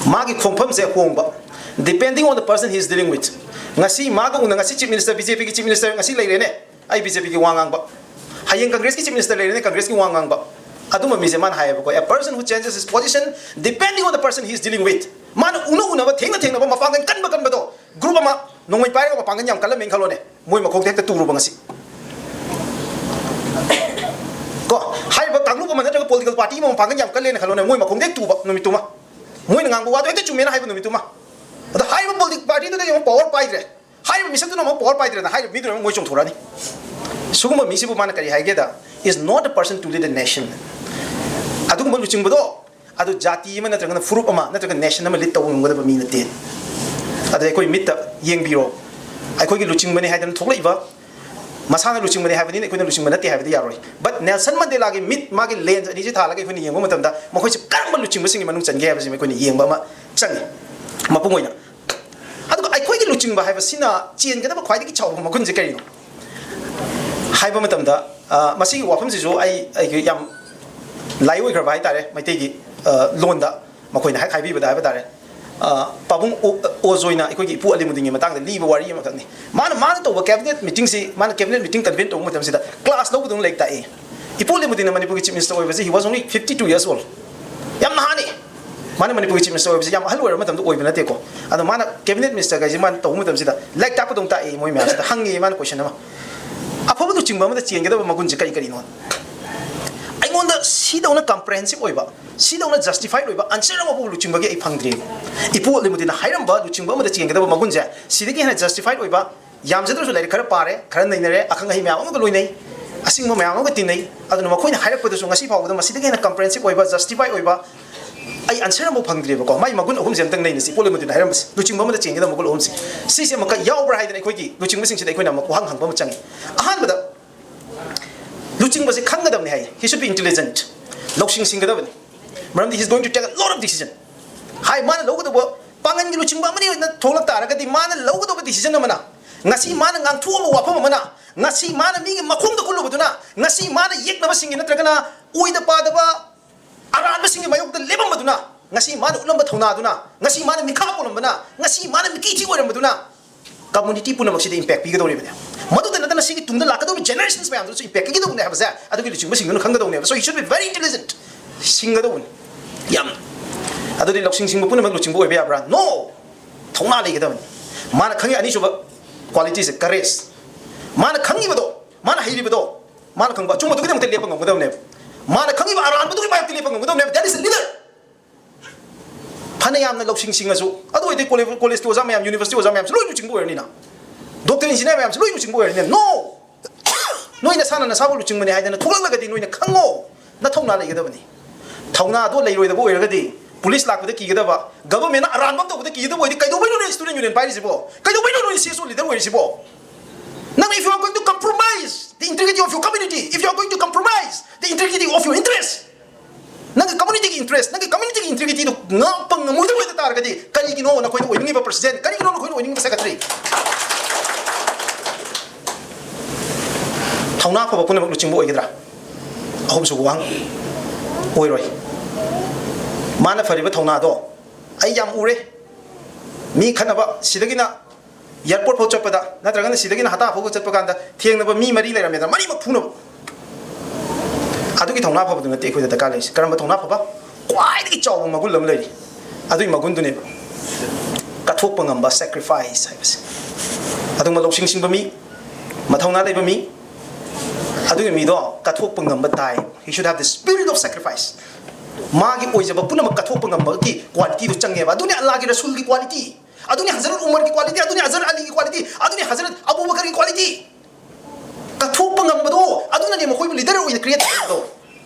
ꯃꯥꯒꯤ ꯈꯣꯡꯐꯝꯁꯦ ꯍꯣꯡꯕ, "depending on the person he is dealing with", ꯉꯁꯤ ꯃꯥꯒ ꯎꯅ, ꯉꯁꯤ Chief Minister, BJPꯒꯤ Chief Minister ꯉꯁꯤ ꯂꯩꯔꯦꯅꯦ, ꯑꯩ BJPꯒꯤ ꯋꯥ ꯉꯥꯡꯕ, ꯍꯌꯦꯡ Congressꯀꯤ Chief Minister ꯂꯩꯔꯦꯅꯦ, Congressꯀꯤ ꯋꯥ ꯉꯥꯡꯕ꯫ ꯑꯗꯨꯝꯕ ꯃꯤꯁꯦ ꯃꯥꯅ ꯍꯥꯏꯌꯦꯕꯀꯣ, "A person who changes his position depending on the person he is dealing with." ꯃꯥꯅ ꯎꯅ ꯎꯅꯕ, ꯊꯦꯡꯅ ꯊꯦꯡꯅꯕ, ꯃꯄꯥꯡꯒꯜ ꯀꯟꯕ ꯀꯟꯕꯗꯣ, group ꯑꯃ ꯅꯣꯡꯃꯩ ꯄꯥꯏꯔꯒ ꯃꯄꯥꯡꯒꯜ ꯌꯥꯝ ꯀꯜꯂꯝꯃꯦꯅ ꯈꯜꯂꯣꯅꯦ, ꯃꯣꯏ ꯃꯈꯣꯡꯗ ꯍꯦꯛꯇ ꯇꯨꯔꯨꯕ ꯉꯁꯤ꯫ ꯀꯣ, ꯍꯥꯏꯔꯤꯕ ꯀꯥꯡꯂꯨꯞ ꯑꯃ ꯅꯠꯇ꯭ꯔꯒ political party ꯑꯃ ꯃꯄꯥꯡꯒꯜ ꯌꯥꯝ ꯀꯜꯂꯦꯅ ꯈꯜꯂꯣꯅꯦ, ꯃꯣꯏ ꯃꯈꯣꯡꯗ ꯍꯦꯛ ꯇꯨꯕ ꯅꯨꯃꯤꯠꯇꯨꯃ, ꯃꯣꯏꯅ ꯉꯥꯡꯕ ꯋꯥꯗꯣ ꯍꯦꯛꯇ ꯆꯨꯝꯃꯦꯅ ꯍꯥꯏꯕ ꯅꯨꯃꯤꯠꯇꯨꯃ꯫ ꯑꯗꯣ ꯍꯥꯏꯔꯤꯕ political partyꯗꯨꯗ ꯌꯦꯡꯉꯣ, power ꯄꯥꯏꯗ꯭ꯔꯦ꯫ ꯍꯥꯏꯔꯤꯕ ꯃꯤꯁꯛꯇꯨꯅ ꯑꯃꯨꯛ power ꯄꯥꯏꯗ꯭ꯔꯦꯅ ꯍꯥꯏꯔꯤꯕ ꯃꯤꯗꯨꯅ ꯑꯃꯨꯛ ꯃꯣꯏ ꯆꯣꯡꯊꯣꯔꯛꯑꯅꯤ꯫ ꯁꯤꯒꯨꯝꯕ ꯃꯤꯁꯤꯕꯨ ꯃꯥꯅ ꯀꯔꯤ ꯍꯥꯏꯒꯦꯗ, "Is not a person to lead a nation." ꯑꯗꯨꯒꯨꯝꯕ ꯂꯨꯆꯤꯡꯕꯗꯣ, ꯑꯗꯨ ꯖꯥꯇꯤ ꯑꯃ ꯅꯠꯇ꯭ꯔꯒꯅ ꯐꯨꯔꯨꯞ ꯑꯃ ꯅꯠꯇ꯭ꯔꯒ nation ꯑꯃ lead ꯇꯧꯕ ꯉꯝꯒꯗꯕ ꯃꯤ ꯅꯠꯇꯦ꯫ ꯑꯗ ꯑꯩꯈꯣꯏ ꯃꯤꯠꯇ ꯌꯦꯡꯕꯤꯔꯣ, ꯑꯩꯈꯣꯏꯒꯤ ꯂꯨꯆꯤꯡꯕꯅꯤ ꯍꯥꯏꯗꯅ ꯊꯣꯛꯂꯛꯏꯕ, ꯃꯁꯥꯅ ꯂꯨꯆꯤꯡꯕꯅꯤ ꯍꯥꯏꯕꯅꯤꯅ ꯑꯩꯈꯣꯏꯅ ꯂꯨꯆꯤꯡꯕ ꯅꯠꯇꯦ ꯍꯥꯏꯕꯗꯤ ꯌꯥꯔꯣꯏ꯫ But Nelson Mandelaꯒꯤ ꯃꯤꯠ, ꯃꯥꯒꯤ lens ꯑꯅꯤꯁꯤ ꯊꯥꯜꯂꯒ ꯑꯩꯈꯣꯏꯅ ꯌꯦꯡꯕ ꯃꯇꯝꯗ ꯃꯈꯣꯏꯁꯤ ꯀꯔꯝꯕ ꯂꯨꯆꯤꯡꯕꯁꯤꯡꯒꯤ ꯃꯅꯨꯡ ꯆꯟꯒꯦ ꯍꯥꯏꯕꯁꯤ ꯑꯩꯈꯣꯏꯅ ꯌꯦꯡꯕ ꯑꯃ ꯆꯪꯉꯤ, ꯃꯄꯨꯡ ꯑꯣꯏꯅ꯫ ꯑꯗꯨꯒ ꯑꯩꯈꯣꯏꯒꯤ ꯂꯨꯆꯤꯡꯕ ꯍꯥꯏꯕꯁꯤꯅ ꯆꯦꯟꯒꯗꯕ ꯈ꯭ꯋꯥꯏꯗꯒꯤ ꯆꯥꯎꯕ ꯃꯒꯨꯟꯁꯦ ꯀꯔꯤꯅꯣ ꯍꯥꯏꯕ ꯃꯇꯝꯗ, ꯑ, ꯃꯁꯤꯒꯤ ꯋꯥꯐꯝꯁꯤꯁꯨ ꯑꯩ, ꯑꯩꯒꯤ ꯌꯥꯝ ꯂꯥꯏ ꯑꯣꯏꯈ꯭ꯔꯕ ꯍꯥꯏꯇꯥꯔꯦ, ꯃꯩꯇꯩꯒꯤ, ꯑ, ꯂꯣꯟꯗ ꯃꯈꯣꯏꯅ ꯍꯦꯛ ꯍꯥꯏꯕꯤꯕꯗ ꯍꯥꯏꯕ ꯇꯥꯔꯦ꯫ ꯑ, ꯄꯥꯕꯨꯡ ꯑꯣ-, ꯑꯣꯖꯣꯏꯅ ꯑꯩꯈꯣꯏꯒꯤ ꯏꯄꯨ ꯑꯂꯤꯃꯨꯗꯤꯟꯒꯤ ꯃꯇꯥꯡꯗ ꯂꯤꯕ ꯋꯥꯔꯤ ꯑꯃꯈꯛꯅꯤ꯫ ꯃꯥꯅ, ꯃꯥꯅ ꯇꯧꯕ cabinet meetingꯁꯤ, ꯃꯥꯅ cabinet meeting convene ꯇꯧꯕ ꯃꯇꯝꯁꯤꯗ class ꯂꯧꯕꯗꯧꯅ ꯂꯥꯏꯔꯤꯛ ꯇꯥꯛꯏ꯫ ꯏꯄꯨ ꯑꯂꯤꯃꯨꯗꯤꯟꯅ ꯃꯅꯤꯄꯨꯔꯒꯤ Chief Minister ꯑꯣꯏꯕꯁꯤ, he was only fifty two years old꯫ ꯌꯥꯝ ꯅꯍꯥꯅꯤ꯫ ꯃꯥꯅ ꯃꯅꯤꯄꯨꯔꯒꯤ Chief Minister ꯑꯣꯏꯕꯁꯤ ꯌꯥꯝ ꯑꯍꯜ ꯑꯣꯏꯔꯕ ꯃꯇꯝꯗ ꯑꯣꯏꯕ ꯅꯠꯇꯦꯀꯣ꯫ ꯑꯗꯣ ꯃꯥꯅ cabinet ministerꯒꯩꯁꯦ ꯃꯥꯅ ꯇꯧꯕ ꯃꯇꯝꯁꯤꯗ ꯂꯥꯏꯔꯤꯛ ꯇꯥꯛꯄꯗꯧꯅ ꯇꯥꯛꯏ ꯃꯣꯏ ꯃꯌꯥꯝꯁꯤꯗ꯫ ꯍꯪꯉꯤ ꯃꯥꯅ question ꯑꯃ, "ꯑꯐꯕ ꯂꯨꯆꯤꯡꯕ ꯑꯃꯗ ꯆꯦꯟꯒꯗꯕ ꯃꯒꯨꯟꯁꯦ ꯀꯔꯤ ꯀꯔꯤꯅꯣ?" ꯑꯩꯉꯣꯟꯗ ꯁꯤꯗꯧꯅ comprehensive ꯑꯣꯏꯕ, ꯁꯤꯗꯧꯅ justified ꯑꯣꯏꯕ answer ꯑꯃꯐꯥꯎ ꯂꯨꯆꯤꯡꯕꯒꯤ ꯑꯩ ꯐꯪꯗ꯭ꯔꯤ꯫ ꯏꯄꯨ ꯑꯂꯤꯃꯨꯗꯤꯟꯅ ꯍꯥꯏꯔꯝꯕ ꯂꯨꯆꯤꯡꯕ ꯑꯃꯗ ꯆꯦꯟꯒꯗꯕ ꯃꯒꯨꯟꯁꯦ ꯁꯤꯗꯒꯤ ꯍꯦꯟꯅ justified ꯑꯣꯏꯕ, ꯌꯥꯝꯖꯗ꯭ꯔꯁꯨ ꯂꯥꯏꯔꯤꯛ ꯈꯔ ꯄꯥꯔꯦ, ꯈꯔ ꯅꯩꯅꯔꯦ, ꯑꯈꯪ ꯑꯍꯩ ꯃꯌꯥꯝ ꯑꯃꯒ ꯂꯣꯏꯅꯩ, ꯑꯁꯤꯡꯕ ꯃꯌꯥꯝ ꯑꯃꯒ ꯇꯤꯟꯅꯩ꯫ ꯑꯗꯨꯅ ꯃꯈꯣꯏꯅ ꯍꯥꯏꯔꯛꯄꯗꯁꯨ ꯉꯁꯤ ꯐꯥꯎꯕꯗ ꯃꯁꯤꯗꯒꯤ ꯍꯦꯟꯅ comprehensive ꯑꯣꯏꯕ, justified ꯑꯣꯏꯕ ꯑꯩ answer ꯑꯃꯐꯥꯎ ꯐꯪꯗ꯭ꯔꯤꯕꯀꯣ꯫ ꯃꯥꯏ ꯃꯒꯨꯟ ꯑꯍꯨꯝꯁꯦ ꯑꯝꯇꯪ ꯅꯩꯅꯁꯤ, ꯏꯄꯨ ꯑꯂꯤꯃꯨꯗꯤꯟꯅ ꯍꯥꯏꯔꯝꯕꯁꯦ, ꯂꯨꯆꯤꯡꯕ ꯑꯃꯗ ꯆꯦꯟꯒꯗꯕ ꯃꯒꯨꯟ ꯑꯍꯨꯝꯁꯦ꯫ ꯁꯤꯁꯦ ꯑꯃꯨꯛꯀ ꯌꯥꯎꯕ꯭ꯔꯥ ꯍꯥꯏꯗꯅ ꯑꯩꯈꯣꯏꯒꯤ ꯂꯨꯆꯤꯡꯕꯁꯤꯡꯁꯤꯗ ꯑꯩꯈꯣꯏꯅ ꯑꯃꯨꯛ ꯋꯥꯍꯪ ꯍꯪꯕ ꯑꯃ ꯆꯪꯉꯤ꯫ ꯑꯍꯥꯟꯕꯗ, ꯂꯨꯆꯤꯡꯕꯁꯦ ꯈꯪꯒꯗꯕꯅꯤ ꯍꯥꯏꯌꯦ, he should be intelligent, ꯂꯧꯁꯤꯡ ꯁꯤꯡꯒꯗꯕꯅꯤ꯫ ꯃꯔꯝꯗꯤ he is going to take a lot of decision꯫ ꯍꯥꯏ, ꯃꯥꯅ ꯂꯧꯒꯗꯧꯕ, ꯄꯥꯡꯒꯜꯒꯤ ꯂꯨꯆꯤꯡꯕ ꯑꯃꯅꯤ ꯑꯣꯏꯅ ꯊꯣꯛꯂꯛ ꯇꯥꯔꯒꯗꯤ, ꯃꯥꯅ ꯂꯧꯒꯗꯧꯕ decision ꯑꯃꯅ, ꯉꯁꯤ ꯃꯥꯅ ꯉꯥꯡꯊꯣꯛꯑꯝꯕ ꯋꯥꯐꯝ ꯑꯃꯅ, ꯉꯁꯤ ꯃꯥꯅ ꯃꯤꯒꯤ ꯃꯈꯣꯡꯗ ꯀꯨꯜꯂꯨꯕꯗꯨꯅ, ꯉꯁꯤ ꯃꯥꯅ ꯌꯦꯛꯅꯕꯁꯤꯡꯒꯤ ꯅꯠꯇ꯭ꯔꯒꯅ ꯑꯣꯏꯗ ꯄꯥꯗꯕ ꯑꯔꯥꯟꯕꯁꯤꯡꯒꯤ ꯃꯥꯌꯣꯛꯇ ꯂꯦꯞꯄꯝꯕꯗꯨꯅ, ꯉꯁꯤ ꯃꯥꯅ ꯎꯠꯂꯝꯕ ꯊꯧꯅꯥꯗꯨꯅ, ꯉꯁꯤ ꯃꯥꯅ ꯃꯤꯈꯥ ꯄꯣꯜꯂꯝꯕꯅ, ꯉꯁꯤ ꯃꯥꯅ ꯃꯤꯀꯤꯊꯤ ꯑꯣꯏꯔꯝꯕꯗꯨꯅ, community ꯄꯨꯝꯅꯃꯛꯁꯤꯗ impact ꯄꯤꯒꯗꯧꯔꯤꯕꯅꯦ꯫ ꯃꯗꯨꯗ ꯅꯠꯇꯅ ꯁꯤꯒꯤ ꯇꯨꯡꯗ ꯂꯥꯛꯀꯗꯧꯔꯤꯕ generations ꯃꯌꯥꯝꯗꯨꯗꯁꯨ impact ꯄꯤꯒꯗꯧꯕꯅꯦ ꯍꯥꯏꯕꯁꯦ ꯑꯗꯨꯒꯤ ꯂꯨꯆꯤꯡꯕꯁꯤꯡꯗꯨꯅ ꯈꯪꯒꯗꯧꯅꯦꯕ꯫ So he should be very intelligent, ꯁꯤꯡꯒꯗꯧꯕꯅꯤ ꯌꯥꯝ꯫ ꯑꯗꯨꯗꯤ ꯂꯧꯁꯤꯡ ꯁꯤꯡꯕ ꯄꯨꯝꯅꯃꯛ ꯂꯨꯆꯤꯡꯕ ꯑꯣꯏꯕ ꯌꯥꯕ꯭ꯔꯥ? No. ꯊꯧꯅꯥ ꯂꯩꯒꯗꯕꯅꯤ꯫ ꯃꯥꯅ ꯈꯪꯉꯤ ꯑꯅꯤꯁꯨꯕ qualityꯁꯦ courage꯫ ꯃꯥꯅ ꯈꯪꯉꯤꯕꯗꯣ, ꯃꯥꯅ ꯍꯩꯔꯤꯕꯗꯣ, ꯃꯥꯅ ꯈꯪꯕ ꯑꯆꯨꯝꯕꯗꯨꯒꯤꯗꯃꯛꯇ ꯂꯦꯞꯄ ꯉꯝꯒꯗꯕꯅꯦꯕ꯫ ꯃꯥꯅ ꯈꯪꯉꯤꯕ ꯑꯔꯥꯟꯕꯗꯨꯒꯤ ꯃꯥꯌꯣꯛꯇ ꯂꯦꯞꯄ ꯉꯝꯒꯗꯕꯅꯦꯕ꯫ That is a leader. ꯐꯅ ꯌꯥꯝꯅ ꯂꯧꯁꯤꯡ ꯁꯤꯡꯉꯁꯨ, ꯑꯗꯨ ꯑꯣꯏꯔꯗꯤ ꯀꯣꯂꯦ-, ꯀꯣꯂꯦꯖꯀꯤ ꯑꯣꯖꯥ ꯃꯌꯥꯝ, ꯌꯨꯅꯤꯚꯔꯁꯤꯇꯤ ꯑꯣꯖꯥ ꯃꯌꯥꯝꯁꯨ ꯂꯣꯏ ꯂꯨꯆꯤꯡꯕ ꯑꯣꯏꯔꯅꯤꯅ, ꯗꯣꯛꯇꯔ ꯏꯟꯖꯤꯅꯤꯌꯥꯔ ꯃꯌꯥꯝꯁꯨ ꯂꯣꯏ ꯂꯨꯆꯤꯡꯕ ꯑꯣꯏꯔꯅꯤ꯫ No. ꯅꯣꯏ ꯅꯁꯥꯅ ꯅꯁꯥꯕꯨ ꯂꯨꯆꯤꯡꯕꯅꯤ ꯍꯥꯏꯗꯅ ꯊꯣꯛꯂꯛꯂꯒꯗꯤ ꯅꯣꯏꯅ ꯈꯪꯉꯣ꯫ ꯅꯊꯧꯅꯥ ꯂꯩꯒꯗꯕꯅꯤ꯫ ꯊꯧꯅꯥꯗꯣ ꯂꯩꯔꯣꯏꯗꯕ ꯑꯣꯏꯔꯒꯗꯤ, ꯄꯨꯂꯤꯁ ꯂꯥꯛꯄꯗ ꯀꯤꯒꯗꯕ, ꯒꯚꯔꯟꯃꯦꯟꯠꯅ ꯑꯔꯥꯟꯕ ꯑꯃ ꯇꯧꯕꯗ ꯀꯤꯒꯗꯕ ꯑꯣꯏꯔꯗꯤ ꯀꯩꯗꯧꯕꯩꯅꯣ ꯅꯣꯏ ꯁ꯭ꯇꯨꯗꯦꯟꯠ ꯌꯨꯅꯤꯌꯟ ꯄꯥꯏꯔꯤꯁꯤꯕꯣ? ꯀꯩꯗꯧꯕꯩꯅꯣ ꯅꯣꯏ ꯁꯤ ꯑꯦꯁ ꯑꯣ ꯂꯤꯗꯔ ꯑꯣꯏꯔꯤꯁꯤꯕꯣ? ꯅꯪ, if you are going to compromise the integrity of your community, if you are going to compromise the integrity of your interest, ꯅꯪꯒꯤ ꯀꯝꯃ꯭ꯌꯨꯅꯤꯇꯤꯒꯤ ꯏꯟꯇꯔꯦꯁ, ꯅꯪꯒꯤ ꯀꯝꯃ꯭ꯌꯨꯅꯤꯇꯤꯒꯤ ꯏꯟꯇꯤꯒ꯭ꯔꯤꯇꯤꯗꯨ ꯉꯥꯛꯄ ꯉꯝꯃꯣꯏꯗꯕ ꯑꯣꯏꯕ ꯇꯥꯔꯒꯗꯤ, ꯀꯔꯤꯒꯤꯅꯣ ꯅꯈꯣꯏꯅ ꯑꯣꯏꯅꯤꯡꯉꯤꯕ ꯄ꯭ꯔꯁꯤꯗꯦꯟꯠ? ꯀꯔꯤꯒꯤꯅꯣ ꯅꯈꯣꯏꯅ ꯑꯣꯏꯅꯤꯡꯉꯤꯕ ꯁꯦꯀ꯭ꯔꯦꯇꯔꯤ? ꯊꯧꯅꯥ ꯐꯕ ꯄꯨꯝꯅꯃꯛ ꯂꯨꯆꯤꯡꯕ ꯑꯣꯏꯒꯗ꯭ꯔꯥ? ꯑꯍꯨꯝꯁꯨꯕ ꯋꯥꯍꯪ, ꯑꯣꯏꯔꯣꯏ꯫ ꯃꯥꯅ ꯐꯔꯤꯕ ꯊꯧꯅꯥꯗꯣ ꯑꯩ ꯌꯥꯝ ꯎꯔꯦ꯫ ꯃꯤ ꯈꯠꯅꯕ, ꯁꯤꯗꯒꯤꯅ ꯑꯦꯌꯔꯄꯣꯔꯠ ꯐꯥꯎ ꯆꯠꯄꯗ, ꯅꯠꯇ꯭ꯔꯒꯅ ꯁꯤꯗꯒꯤꯅ ꯍꯇꯥ ꯐꯥꯎꯕ ꯆꯠꯄ ꯀꯥꯟꯗ ꯊꯦꯡꯅꯕ ꯃꯤ ꯃꯔꯤ ꯂꯩꯔꯝꯃꯦꯗꯅ, ꯃꯔꯤꯃꯛ ꯐꯨꯅꯕ꯫ ꯑꯗꯨꯒꯤ ꯊꯧꯅꯥ ꯐꯕꯗꯨ ꯅꯠꯇꯦ ꯑꯩꯈꯣꯏꯗ ꯗꯔꯀꯥꯔ ꯂꯩꯔꯤꯁꯦ꯫ ꯀꯔꯝꯕ ꯊꯧꯅꯥ ꯐꯕ? ꯈ꯭ꯋꯥꯏꯗꯒꯤ ꯆꯥꯎꯕ ꯃꯒꯨꯟ ꯑꯃ ꯂꯩꯔꯤ, ꯑꯗꯨꯒꯤ ꯃꯒꯨꯟꯗꯨꯅꯦꯕ ꯀꯠꯊꯣꯛꯄ ꯉꯝꯕ, sacrifice ꯍꯥꯏꯕꯁꯦ꯫ ꯑꯗꯨꯒꯨꯝꯕ ꯂꯧꯁꯤꯡ ꯁꯤꯡꯕ ꯃꯤ, ꯃꯊꯧꯅꯥ ꯂꯩꯕ ꯃꯤ, ꯑꯗꯨꯒꯤ ꯃꯤꯗꯣ ꯀꯠꯊꯣꯛꯄ ꯉꯝꯕ ꯇꯥꯏ꯫ He should have the spirit of sacrifice. ꯃꯥꯒꯤ ꯑꯣꯏꯖꯕ ꯄꯨꯝꯅꯃꯛ ꯀꯠꯊꯣꯛꯄ ꯉꯝꯕꯒꯤ ꯀ꯭ꯋꯥꯂꯤꯇꯤꯗꯨ ꯆꯪꯉꯦꯕ꯫ ꯑꯗꯨꯅꯤ ꯑꯜꯂꯥꯍꯒꯤ ꯔꯁꯨꯜꯒꯤ ꯀ꯭ꯋꯥꯂꯤꯇꯤ, ꯑꯗꯨꯅꯤ ꯍꯖꯔꯠ ꯎꯃꯔꯒꯤ ꯀ꯭ꯋꯥꯂꯤꯇꯤ, ꯑꯗꯨꯅꯤ ꯍꯖꯔꯠ ꯑꯂꯤꯒꯤ ꯀ꯭ꯋꯥꯂꯤꯇꯤ, ꯑꯗꯨꯅꯤ ꯍꯖꯔꯠ ꯑꯕꯨ ꯕꯀꯔꯒꯤ ꯀ꯭ꯋꯥꯂꯤꯇꯤ꯫ ꯀꯠꯊꯣꯛꯄ ꯉꯝꯕꯗꯣ, ꯑꯗꯨꯅꯅꯦ ꯃꯈꯣꯏꯕꯨ ꯂꯤꯗꯔ ꯑꯣꯏꯅ ꯀ꯭ꯔꯤꯌꯦꯠ ꯇꯧꯔꯤꯗꯣ꯫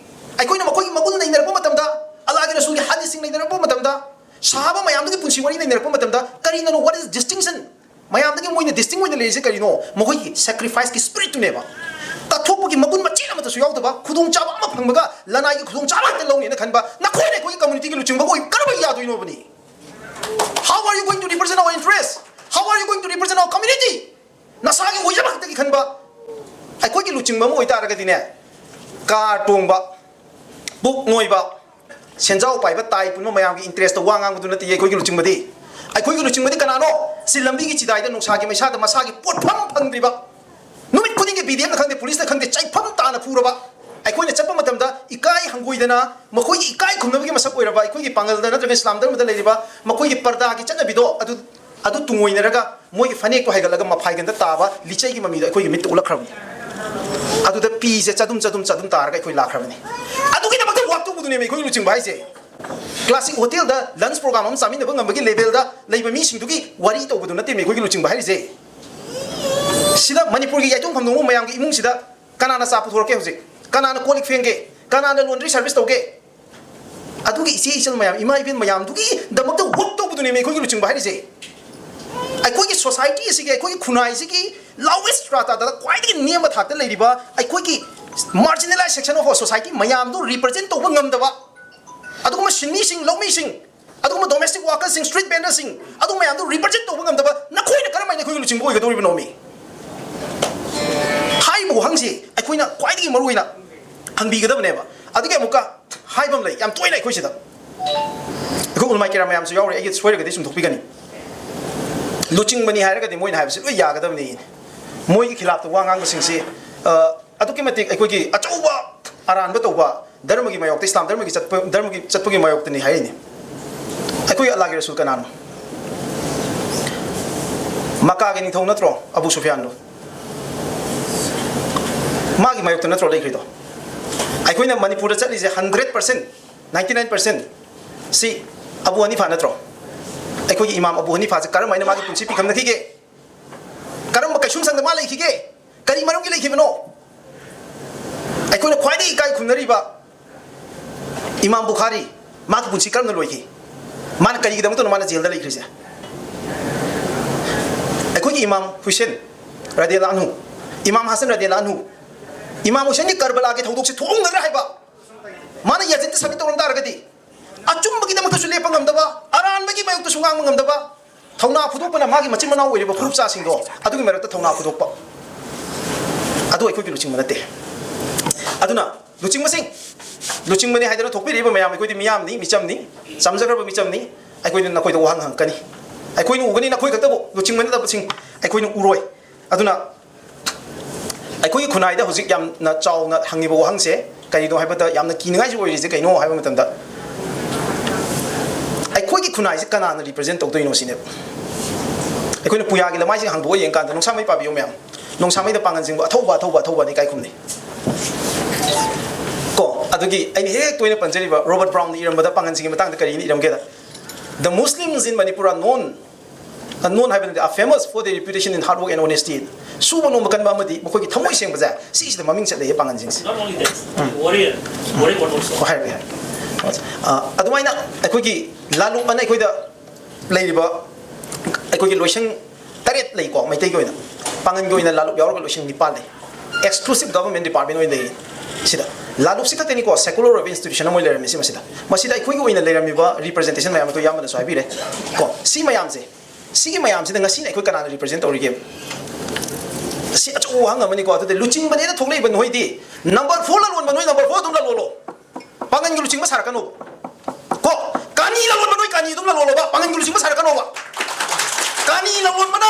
ꯑꯩꯈꯣꯏꯅ ꯃꯈꯣꯏꯒꯤ ꯃꯒꯨꯟ ꯅꯩꯅꯔꯛꯄ ꯃꯇꯝꯗ, ꯑꯜꯂꯥꯍꯒꯤ ꯔꯁꯨꯜꯒꯤ ꯍꯗꯤꯁꯁꯤꯡ ꯅꯩꯅꯔꯛꯄ ꯃꯇꯝꯗ, ꯁꯍꯥꯕꯥ ꯃꯌꯥꯝꯗꯨꯒꯤ ꯄꯨꯟꯁꯤ ꯋꯥꯔꯤ ꯅꯩꯅꯔꯛꯄ ꯃꯇꯝꯗ, ꯀꯔꯤꯅꯅꯣ, what is distinction? ꯃꯌꯥꯝꯗꯒꯤ ꯃꯣꯏꯅ ꯗꯤꯁꯇꯤꯡ ꯑꯣꯏꯅ ꯂꯩꯔꯤꯁꯦ ꯀꯔꯤꯅꯣ? ꯃꯈꯣꯏꯒꯤ ꯁꯦꯀ꯭ꯔꯤꯐꯥꯏꯁꯀꯤ ꯁ꯭ꯄꯤꯔꯤꯠꯇꯨꯅꯦꯕ꯫ ꯀꯠꯊꯣꯛꯄꯒꯤ ꯃꯒꯨꯟ ꯃꯆꯦꯠ ꯑꯃꯠꯇꯁꯨ ꯌꯥꯎꯗꯕ, ꯈꯨꯗꯣꯡꯆꯥꯕ ꯑꯃ ꯐꯪꯕꯒ ꯂꯅꯥꯏꯒꯤ ꯈꯨꯗꯣꯡꯆꯥꯕ ꯍꯦꯛꯇ ꯂꯧꯅꯦꯅ ꯈꯟꯕ, ꯅꯈꯣꯏꯅ ꯑꯩꯈꯣꯏꯒꯤ ꯀꯝꯃ꯭ꯌꯨꯅꯤꯇꯤꯒꯤ ꯂꯨꯆꯤꯡꯕ ꯑꯣꯏ ꯀꯔꯝꯕ ꯌꯥꯗꯣꯏꯅꯣꯕꯅꯤ? How are you going to represent our interest? How are you going to represent our community? ꯅꯁꯥꯒꯤ ꯑꯣꯏꯖꯕ ꯈꯛꯇꯒꯤ ꯈꯟꯕ ꯑꯩꯈꯣꯏꯒꯤ ꯂꯨꯆꯤꯡꯕ ꯑꯃ ꯑꯣꯏꯇꯥꯔꯒꯗꯤꯅꯦ, ꯀꯥꯔ ꯇꯣꯡꯕ, ꯄꯨꯛ ꯅꯣꯏꯕ, ꯁꯦꯟꯖꯥꯎ ꯄꯥꯏꯕ, ꯇꯥꯏ ꯄꯨꯟꯕ ꯃꯌꯥꯝꯒꯤ ꯏꯟꯇꯔꯦꯁꯇ ꯋꯥ ꯉꯥꯡꯕꯗꯨ ꯅꯠꯇꯦ ꯑꯩꯈꯣꯏꯒꯤ ꯂꯨꯆꯤꯡꯕꯗꯤ꯫ ꯑꯩꯈꯣꯏꯒꯤ ꯂꯨꯆꯤꯡꯕꯗꯤ ꯀꯅꯥꯅꯣ? ꯁꯤ ꯂꯝꯕꯤꯒꯤ ꯆꯤꯗꯥꯏꯗ ꯅꯨꯡꯁꯥꯒꯤ ꯃꯩꯁꯥꯗ ꯃꯁꯥꯒꯤ ꯄꯣꯠꯐꯝ ꯐꯪꯗ꯭ꯔꯤꯕ, ꯅꯨꯃꯤꯠ ꯈꯨꯗꯤꯡꯒꯤ ꯕꯤ ꯗꯤ ꯑꯦꯐꯅ ꯈꯪꯗꯦ, ꯄꯨꯂꯤꯁꯅ ꯈꯪꯗꯦ, ꯆꯩꯐꯝ ꯇꯥꯅ ꯐꯨꯔꯕ, ꯑꯩꯈꯣꯏꯅ ꯆꯠꯄ ꯃꯇꯝꯗ ꯏꯀꯥꯏ ꯍꯪꯒꯣꯏꯗꯅ, ꯃꯈꯣꯏꯒꯤ ꯏꯀꯥꯏ ꯈꯨꯝꯅꯕꯒꯤ ꯃꯁꯛ ꯑꯣꯏꯔꯕ ꯑꯩꯈꯣꯏꯒꯤ ꯄꯥꯡꯒꯜꯗ ꯅꯠꯇ꯭ꯔꯒ ꯏꯁꯂꯥꯝ ꯙꯔꯃꯗ ꯂꯩꯔꯤꯕ ꯃꯈꯣꯏꯒꯤ ꯄꯔꯗꯥꯒꯤ ꯆꯠꯅꯕꯤꯗꯣ ꯑꯗꯨ, ꯑꯗꯨ ꯇꯨꯡꯑꯣꯏꯅꯔꯒ ꯃꯣꯏꯒꯤ ꯐꯅꯦꯛꯇꯣ ꯍꯥꯏꯒꯠꯂꯒ ꯃꯐꯥꯏꯒꯟꯗ ꯇꯥꯕ ꯂꯤꯆꯩꯒꯤ ꯃꯃꯤꯗꯣ ꯑꯩꯈꯣꯏꯒꯤ ꯃꯤꯠꯇ ꯎꯠꯂꯛꯈ꯭ꯔꯕꯅꯤ꯫ ꯑꯗꯨꯗ ꯄꯤꯁꯦ ꯆꯗꯨꯝ ꯆꯗꯨꯝ ꯆꯗꯨꯝ ꯇꯥꯔꯒ ꯑꯩꯈꯣꯏ ꯂꯥꯛꯈ꯭ꯔꯕꯅꯤ꯫ ꯑꯗꯨꯒꯤꯗꯃꯛꯇ ꯋꯥꯛ ꯇꯧꯕꯗꯨꯅꯦꯕ ꯑꯩꯈꯣꯏꯒꯤ ꯂꯨꯆꯤꯡꯕ ꯍꯥꯏꯁꯦ꯫ ꯀ꯭ꯂꯥꯁꯤꯛ ꯍꯣꯇꯦꯜꯗ ꯂꯟꯁ ꯄ꯭ꯔꯣꯒ꯭ꯔꯥꯝ ꯑꯃ ꯆꯥꯃꯤꯟꯅꯕ ꯉꯝꯕꯒꯤ ꯂꯦꯚꯦꯜꯗ ꯂꯩꯕ ꯃꯤꯁꯤꯡꯗꯨꯒꯤ ꯋꯥꯔꯤ ꯇꯧꯕꯗꯨ ꯅꯠꯇꯦꯃꯤ ꯑꯩꯈꯣꯏꯒꯤ ꯂꯨꯆꯤꯡꯕ ꯍꯥꯏꯔꯤꯁꯦ꯫ ꯁꯤꯗ ꯃꯅꯤꯄꯨꯔꯒꯤ ꯌꯥꯏꯇꯣꯡ ꯐꯝꯗꯣꯡꯕ ꯃꯌꯥꯝꯒꯤ ꯏꯃꯨꯡꯁꯤꯗ ꯀꯅꯥꯅ ꯆꯥ ꯄꯨꯊꯣꯔꯛꯀꯦ ꯍꯧꯖꯤꯛ? ꯀꯅꯥꯅ ꯀꯣꯜ ꯂꯤꯛ ꯐꯦꯡꯒꯦ? ꯀꯅꯥꯅ ꯂꯣꯟꯗ꯭ꯔꯤ ꯁꯥꯔꯚꯤꯁ ꯇꯧꯒꯦ? ꯑꯗꯨꯒꯤ ꯏꯆꯦ ꯏꯆꯜ ꯃꯌꯥꯝ, ꯏꯃꯥ ꯏꯕꯦꯟ ꯃꯌꯥꯝꯗꯨꯒꯤꯗꯃꯛꯇ ꯋꯥꯛ ꯇꯧꯕꯗꯨꯅꯦꯃꯤ ꯑꯩꯈꯣꯏꯒꯤ ꯂꯨꯆꯤꯡꯕ ꯍꯥꯏꯔꯤꯁꯦ꯫ ꯑꯩꯈꯣꯏꯒꯤ ꯁꯣꯁꯥꯏꯇꯤ ꯑꯁꯤꯒꯤ, ꯑꯩꯈꯣꯏꯒꯤ ꯈꯨꯟꯅꯥꯏꯁꯤꯒꯤ ꯂꯥꯎꯋꯦꯁ ꯁ꯭ꯇ꯭ꯔꯥꯇꯥꯗ ꯈ꯭ꯋꯥꯏꯗꯒꯤ ꯅꯦꯝꯕ ꯊꯥꯛꯇ ꯂꯩꯔꯤꯕ ꯑꯩꯈꯣꯏꯒꯤ marginalized section of our society ꯃꯌꯥꯝꯗꯨ ꯔꯤꯄ꯭ꯔꯖꯦꯟ ꯇꯧꯕ ꯉꯝꯗꯕ, ꯑꯗꯨꯒꯨꯝꯕ ꯁꯤꯟꯃꯤꯁꯤꯡ, ꯂꯧꯃꯤꯁꯤꯡ, ꯑꯗꯨꯒꯨꯝꯕ ꯗꯣꯃꯦꯁꯇꯤꯛ ꯋꯥꯔꯀꯔꯁꯤꯡ, ꯁ꯭ꯇ꯭ꯔꯤꯠ ꯚꯦꯟꯗꯔꯁꯤꯡ, ꯑꯗꯨ ꯃꯌꯥꯝꯗꯨ ꯔꯤꯄ꯭ꯔꯖꯦꯟ ꯇꯧꯕ ꯉꯝꯗꯕ ꯅꯈꯣꯏꯅ ꯀꯔꯝꯍꯥꯏꯅ ꯑꯩꯈꯣꯏꯒꯤ ꯂꯨꯆꯤꯡꯕ ꯑꯣꯏꯒꯗꯧꯔꯤꯕꯅꯣꯃꯤ? ꯍꯥꯏꯔꯤꯕ ꯋꯥꯍꯪꯁꯤ ꯑꯩꯈꯣꯏꯅ ꯈ꯭ꯋꯥꯏꯗꯒꯤ ꯃꯔꯨ ꯑꯣꯏꯅ ꯍꯪꯕꯤꯒꯗꯕꯅꯦꯕ꯫ ꯑꯗꯨꯒꯤ ꯑꯃꯨꯛꯀ ꯍꯥꯏꯕ ꯑꯃ ꯂꯩ, ꯌꯥꯝ ꯇꯣꯏꯅ ꯑꯩꯈꯣꯏ ꯁꯤꯗ, ꯑꯩꯈꯣꯏ ꯎꯂꯃꯥ ꯀꯤꯔꯥꯝ ꯃꯌꯥꯝꯁꯨ ꯌꯥꯎꯔꯤ, ꯑꯩꯒꯤ ꯁꯣꯏꯔꯒꯗꯤ ꯆꯨꯝꯊꯣꯛꯄꯤꯒꯅꯤ꯫ ꯂꯨꯆꯤꯡꯕꯅꯤ ꯍꯥꯏꯔꯒꯗꯤ ꯃꯣꯏꯅ ꯍꯥꯏꯕꯁꯤ ꯂꯣꯏ ꯌꯥꯒꯗꯕꯅꯤ꯫ ꯃꯣꯏꯒꯤ ꯈꯤꯂꯥꯞꯇ ꯋꯥ ꯉꯥꯡꯕꯁꯤꯡꯁꯤ, ꯑ, ꯑꯗꯨꯛꯀꯤ ꯃꯇꯤꯛ ꯑꯩꯈꯣꯏꯒꯤ ꯑꯆꯧꯕ ꯑꯔꯥꯟꯕ ꯇꯧꯕ, ꯙꯔꯃꯒꯤ ꯃꯥꯌꯣꯛꯇ, ꯏꯁꯂꯥꯝ ꯙꯔꯃꯒꯤ ꯆꯠꯄ, ꯙꯔꯃꯒꯤ ꯆꯠꯄꯒꯤ ꯃꯥꯌꯣꯛꯇꯅꯤ ꯍꯥꯏꯔꯤꯅꯤ꯫ ꯑꯩꯈꯣꯏꯒꯤ ꯑꯜꯂꯥꯍꯒꯤ ꯔꯁꯨꯜ ꯀꯅꯥꯅꯣ? ꯃꯀꯥꯒꯤ ꯅꯤꯡꯊꯧ ꯅꯠꯇ꯭ꯔꯣ ꯑꯕꯨ ꯁꯨꯐꯤꯌꯥꯟꯗꯣ? ꯃꯥꯒꯤ ꯃꯥꯌꯣꯛꯇ ꯅꯠꯇ꯭ꯔꯣ ꯂꯩꯈ꯭ꯔꯤꯗꯣ? ꯑꯩꯈꯣꯏꯅ ꯃꯅꯤꯄꯨꯔꯗ ꯆꯠꯂꯤꯁꯦ hundred percent, ninety nine percent ꯁꯤ ꯑꯕꯨ ꯍꯅꯤꯐꯥ ꯅꯠꯇ꯭ꯔꯣ? ꯑꯩꯈꯣꯏꯒꯤ ꯏꯃꯥꯝ ꯑꯕꯨ ꯍꯅꯤꯐꯥꯁꯦ ꯀꯔꯝ ꯍꯥꯏꯅ ꯃꯥꯒꯤ ꯄꯨꯟꯁꯤ ꯄꯤꯈꯝꯅꯈꯤꯒꯦ? ꯀꯔꯝꯕ ꯀꯩꯁꯨꯝꯁꯪꯗ ꯃꯥ ꯂꯩꯈꯤꯒꯦ? ꯀꯔꯤ ꯃꯔꯝꯒꯤ ꯂꯩꯈꯤꯕꯅꯣ? ꯑꯩꯈꯣꯏꯅ ꯈ꯭ꯋꯥꯏꯗꯒꯤ ꯏꯀꯥꯏ ꯈꯨꯝꯅꯔꯤꯕ ꯏꯃꯥꯝ ꯕꯨꯈꯥꯔꯤ, ꯃꯥꯒꯤ ꯄꯨꯟꯁꯤ ꯀꯔꯝꯅ ꯂꯣꯏꯈꯤ? ꯃꯥꯅ ꯀꯔꯤꯒꯤꯗꯃꯛꯇꯅꯣ ꯃꯥꯅ ꯖꯦꯜꯗ ꯂꯩꯈ꯭ꯔꯤꯁꯦ? ꯑꯩꯈꯣꯏꯒꯤ ꯏꯃꯥꯝ ꯍꯨꯁꯦꯟ ꯔꯗꯤꯌꯜꯂꯥꯍꯨ ꯑꯟꯍꯨ, ꯏꯃꯥꯝ ꯍꯁꯟ ꯔꯗꯤꯌꯜꯂꯥꯍꯨ ꯑꯟꯍꯨ, ꯏꯃꯥꯝ ꯍꯨꯁꯦꯟꯒꯤ ꯀꯔꯕꯂꯥꯒꯤ ꯊꯧꯗꯣꯛꯁꯦ ꯊꯣꯛꯑꯝꯒꯗ꯭ꯔꯥ ꯍꯥꯏꯕ? ꯃꯥꯅ ꯌꯥꯖꯤꯠꯇ ꯁꯕꯃꯤꯠ ꯇꯧꯔꯝ ꯇꯥꯔꯒꯗꯤ, ꯑꯆꯨꯝꯕꯒꯤꯗꯃꯛꯇꯁꯨ ꯂꯦꯞꯄ ꯉꯝꯗꯕ, ꯑꯔꯥꯟꯕꯒꯤ ꯃꯥꯌꯣꯛꯇꯁꯨ ꯉꯥꯡꯕ ꯉꯝꯗꯕ, ꯊꯧꯅꯥ ꯐꯨꯗꯣꯛꯄꯅ ꯃꯥꯒꯤ ꯃꯆꯤꯟ ꯃꯅꯥꯎ ꯑꯣꯏꯔꯤꯕ ꯐꯨꯔꯨꯞꯆꯥꯁꯤꯡꯗꯣ ꯑꯗꯨꯒꯤ ꯃꯔꯛꯇ ꯊꯧꯅꯥ ꯐꯨꯗꯣꯛꯄ, ꯑꯗꯨ ꯑꯩꯈꯣꯏꯒꯤ ꯂꯨꯆꯤꯡꯕ ꯅꯠꯇꯦ꯫ ꯑꯗꯨꯅ ꯂꯨꯆꯤꯡꯕꯁꯤꯡ, ꯂꯨꯆꯤꯡꯕꯅꯤ ꯍꯥꯏꯗꯅ ꯊꯣꯛꯄꯤꯔꯛꯏꯕ ꯃꯌꯥꯝ, ꯑꯩꯈꯣꯏꯗꯤ ꯃꯤꯌꯥꯝꯅꯤ, ꯃꯤꯆꯝꯅꯤ, ꯆꯝꯖꯈ꯭ꯔꯕ ꯃꯤꯆꯝꯅꯤ꯫ ꯑꯩꯈꯣꯏꯗꯤ ꯅꯈꯣꯏꯗ ꯋꯥꯍꯪ ꯍꯪꯉꯛꯀꯅꯤ꯫ ꯑꯩꯈꯣꯏꯅ ꯎꯒꯅꯤ, ꯅꯈꯣꯏ ꯈꯛꯇꯕꯨ ꯂꯨꯆꯤꯡꯕ ꯅꯠꯇꯕꯁꯤꯡ ꯑꯩꯈꯣꯏꯅ ꯎꯔꯣꯏ꯫ ꯑꯗꯨꯅ ꯑꯩꯈꯣꯏꯒꯤ ꯈꯨꯟꯅꯥꯏꯗ ꯍꯧꯖꯤꯛ ꯌꯥꯝꯅ ꯆꯥꯎꯅ ꯍꯪꯉꯤꯕ ꯋꯥꯍꯪꯁꯦ ꯀꯔꯤꯅꯣ ꯍꯥꯏꯕꯗ, ꯌꯥꯝꯅ ꯀꯤꯅꯤꯡꯉꯥꯏꯁꯨ ꯑꯣꯏꯔꯤꯁꯦ ꯀꯩꯅꯣ ꯍꯥꯏꯕ ꯃꯇꯝꯗ, ꯑꯩꯈꯣꯏꯒꯤ ꯈꯨꯟꯅꯥꯏꯁꯦ ꯀꯅꯥꯅ represent ꯇꯧꯗꯣꯏꯅꯣ ꯁꯤꯅꯦꯕ꯫ ꯑꯩꯈꯣꯏꯅ ꯄꯨꯌꯥꯒꯤ ꯂꯃꯥꯏꯁꯤꯡ ꯍꯥꯡꯗꯣꯛꯑ ꯌꯦꯡꯀꯥꯟꯗ, ꯅꯣꯡꯁꯥꯃꯩ ꯄꯥꯕꯤꯌꯨ ꯃꯌꯥꯝ, ꯅꯣꯡꯁꯥꯃꯩꯗ ꯄꯥꯡꯒꯟꯁꯤꯡꯕꯨ ꯑꯊꯧꯕ, ꯑꯊꯧꯕ, ꯑꯊꯧꯕꯅ ꯏꯀꯥꯏ ꯈꯨꯝꯅꯩ꯫ ꯀꯣ, ꯑꯗꯨꯒꯤ ꯑꯩꯅ ꯍꯦꯛ ꯍꯦꯛ ꯇꯣꯏꯅ ꯄꯟꯖꯔꯤꯕ ꯔꯣꯕꯔꯠ ꯕ꯭ꯔꯥꯎꯟꯅ ꯏꯔꯝꯕꯗ ꯄꯥꯡꯒꯟꯁꯤꯡꯒꯤ ꯃꯇꯥꯡꯗ ꯀꯔꯤꯅ ꯏꯔꯝꯒꯦꯗ, "The Muslims in Manipur are known, uh, known ꯍꯥꯏꯕ ꯅꯠꯇꯦ, are famous for their reputation in hard work and honesty." ꯁꯨꯕ ꯅꯣꯝꯕ ꯀꯟꯕ ꯑꯃꯗꯤ ꯃꯈꯣꯏꯒꯤ ꯊꯃꯣꯏ ꯁꯦꯡꯕꯁꯦ, ꯁꯤꯁꯤꯗ ꯃꯃꯤꯡ ꯆꯠꯂꯦ ꯄꯥꯡꯒꯟꯁꯤꯡꯁꯦ꯫ Not only that, warrior, warrior one also. ꯑꯣ, ꯍꯥꯏꯔꯒꯦ, ꯍꯥꯏꯔꯒꯦ꯫ ꯑ, ꯑꯗꯨꯃꯥꯏꯅ ꯑꯩꯈꯣꯏꯒꯤ ꯂꯥꯂꯨꯞ ꯑꯅ ꯑꯩꯈꯣꯏꯗ ꯂꯩꯔꯤꯕ ꯑꯩꯈꯣꯏꯒꯤ ꯂꯣꯏꯁꯪ ꯇꯔꯦꯠ ꯂꯩꯀꯣ, ꯃꯩꯇꯩꯒꯤ ꯑꯣꯏꯅ꯫ ꯄꯥꯡꯒꯟꯒꯤ ꯑꯣꯏꯅ ꯂꯥꯂꯨꯞ ꯌꯥꯎꯔꯒ ꯂꯣꯏꯁꯪ ꯅꯤꯄꯥꯟ ꯂꯩ꯫ Exclusive government department ꯑꯣꯏꯅ ꯂꯩ꯫ ꯁꯤꯗ ꯂꯥꯂꯨꯞꯁꯤ ꯈꯛꯇꯅꯤꯀꯣ, secular ꯑꯣꯏꯕ institution ꯑꯃ ꯑꯣꯏꯅ ꯂꯩꯔꯝꯃꯤꯁꯤ꯫ ꯃꯁꯤꯗ, ꯃꯁꯤꯗ ꯑꯩꯈꯣꯏꯒꯤ ꯑꯣꯏꯅ ꯂꯩꯔꯝꯃꯤꯕ representation ꯃꯌꯥꯝ ꯑꯗꯣ ꯏꯌꯥꯝꯕꯅꯁꯨ ꯍꯥꯏꯕꯤꯔꯦ ꯀꯣ꯫ ꯁꯤ ꯃꯌꯥꯝꯁꯦ, ꯁꯤꯒꯤ ꯃꯌꯥꯝꯁꯤꯗ ꯉꯁꯤꯅ ꯑꯩꯈꯣꯏ ꯀꯅꯥꯅ represent ꯇꯧꯔꯤꯒꯦ? ꯁꯤ ꯑꯆꯧꯕ ꯋꯥꯍꯪ ꯑꯃꯅꯤꯀꯣ꯫ ꯑꯗꯨꯗꯤ ꯂꯨꯆꯤꯡꯕꯅꯦꯅ ꯊꯣꯛꯂꯛꯏꯕ ꯅꯣꯏꯗꯤ number four ꯂꯂꯣꯟꯕ, ꯅꯣꯏ number four ꯑꯗꯨꯝ ꯂꯂꯣꯜꯂꯣ꯫ ꯄꯥꯡꯒꯟꯒꯤ ꯂꯨꯆꯤꯡꯕ ꯁꯥꯔꯛꯀꯅꯣ ꯀꯣ꯫ ꯀꯥꯅꯤ ꯂꯂꯣꯟꯕ ꯅꯣꯏ ꯀꯥꯅꯤ ꯑꯗꯨꯝ ꯂꯂꯣꯜꯂꯣꯕ, ꯄꯥꯡꯒꯟꯒꯤ ꯂꯨꯆꯤꯡꯕ ꯁꯥꯔꯛꯀꯅꯣꯕ꯫ ꯀꯥꯅꯤ ꯂꯂꯣꯟꯕꯅ,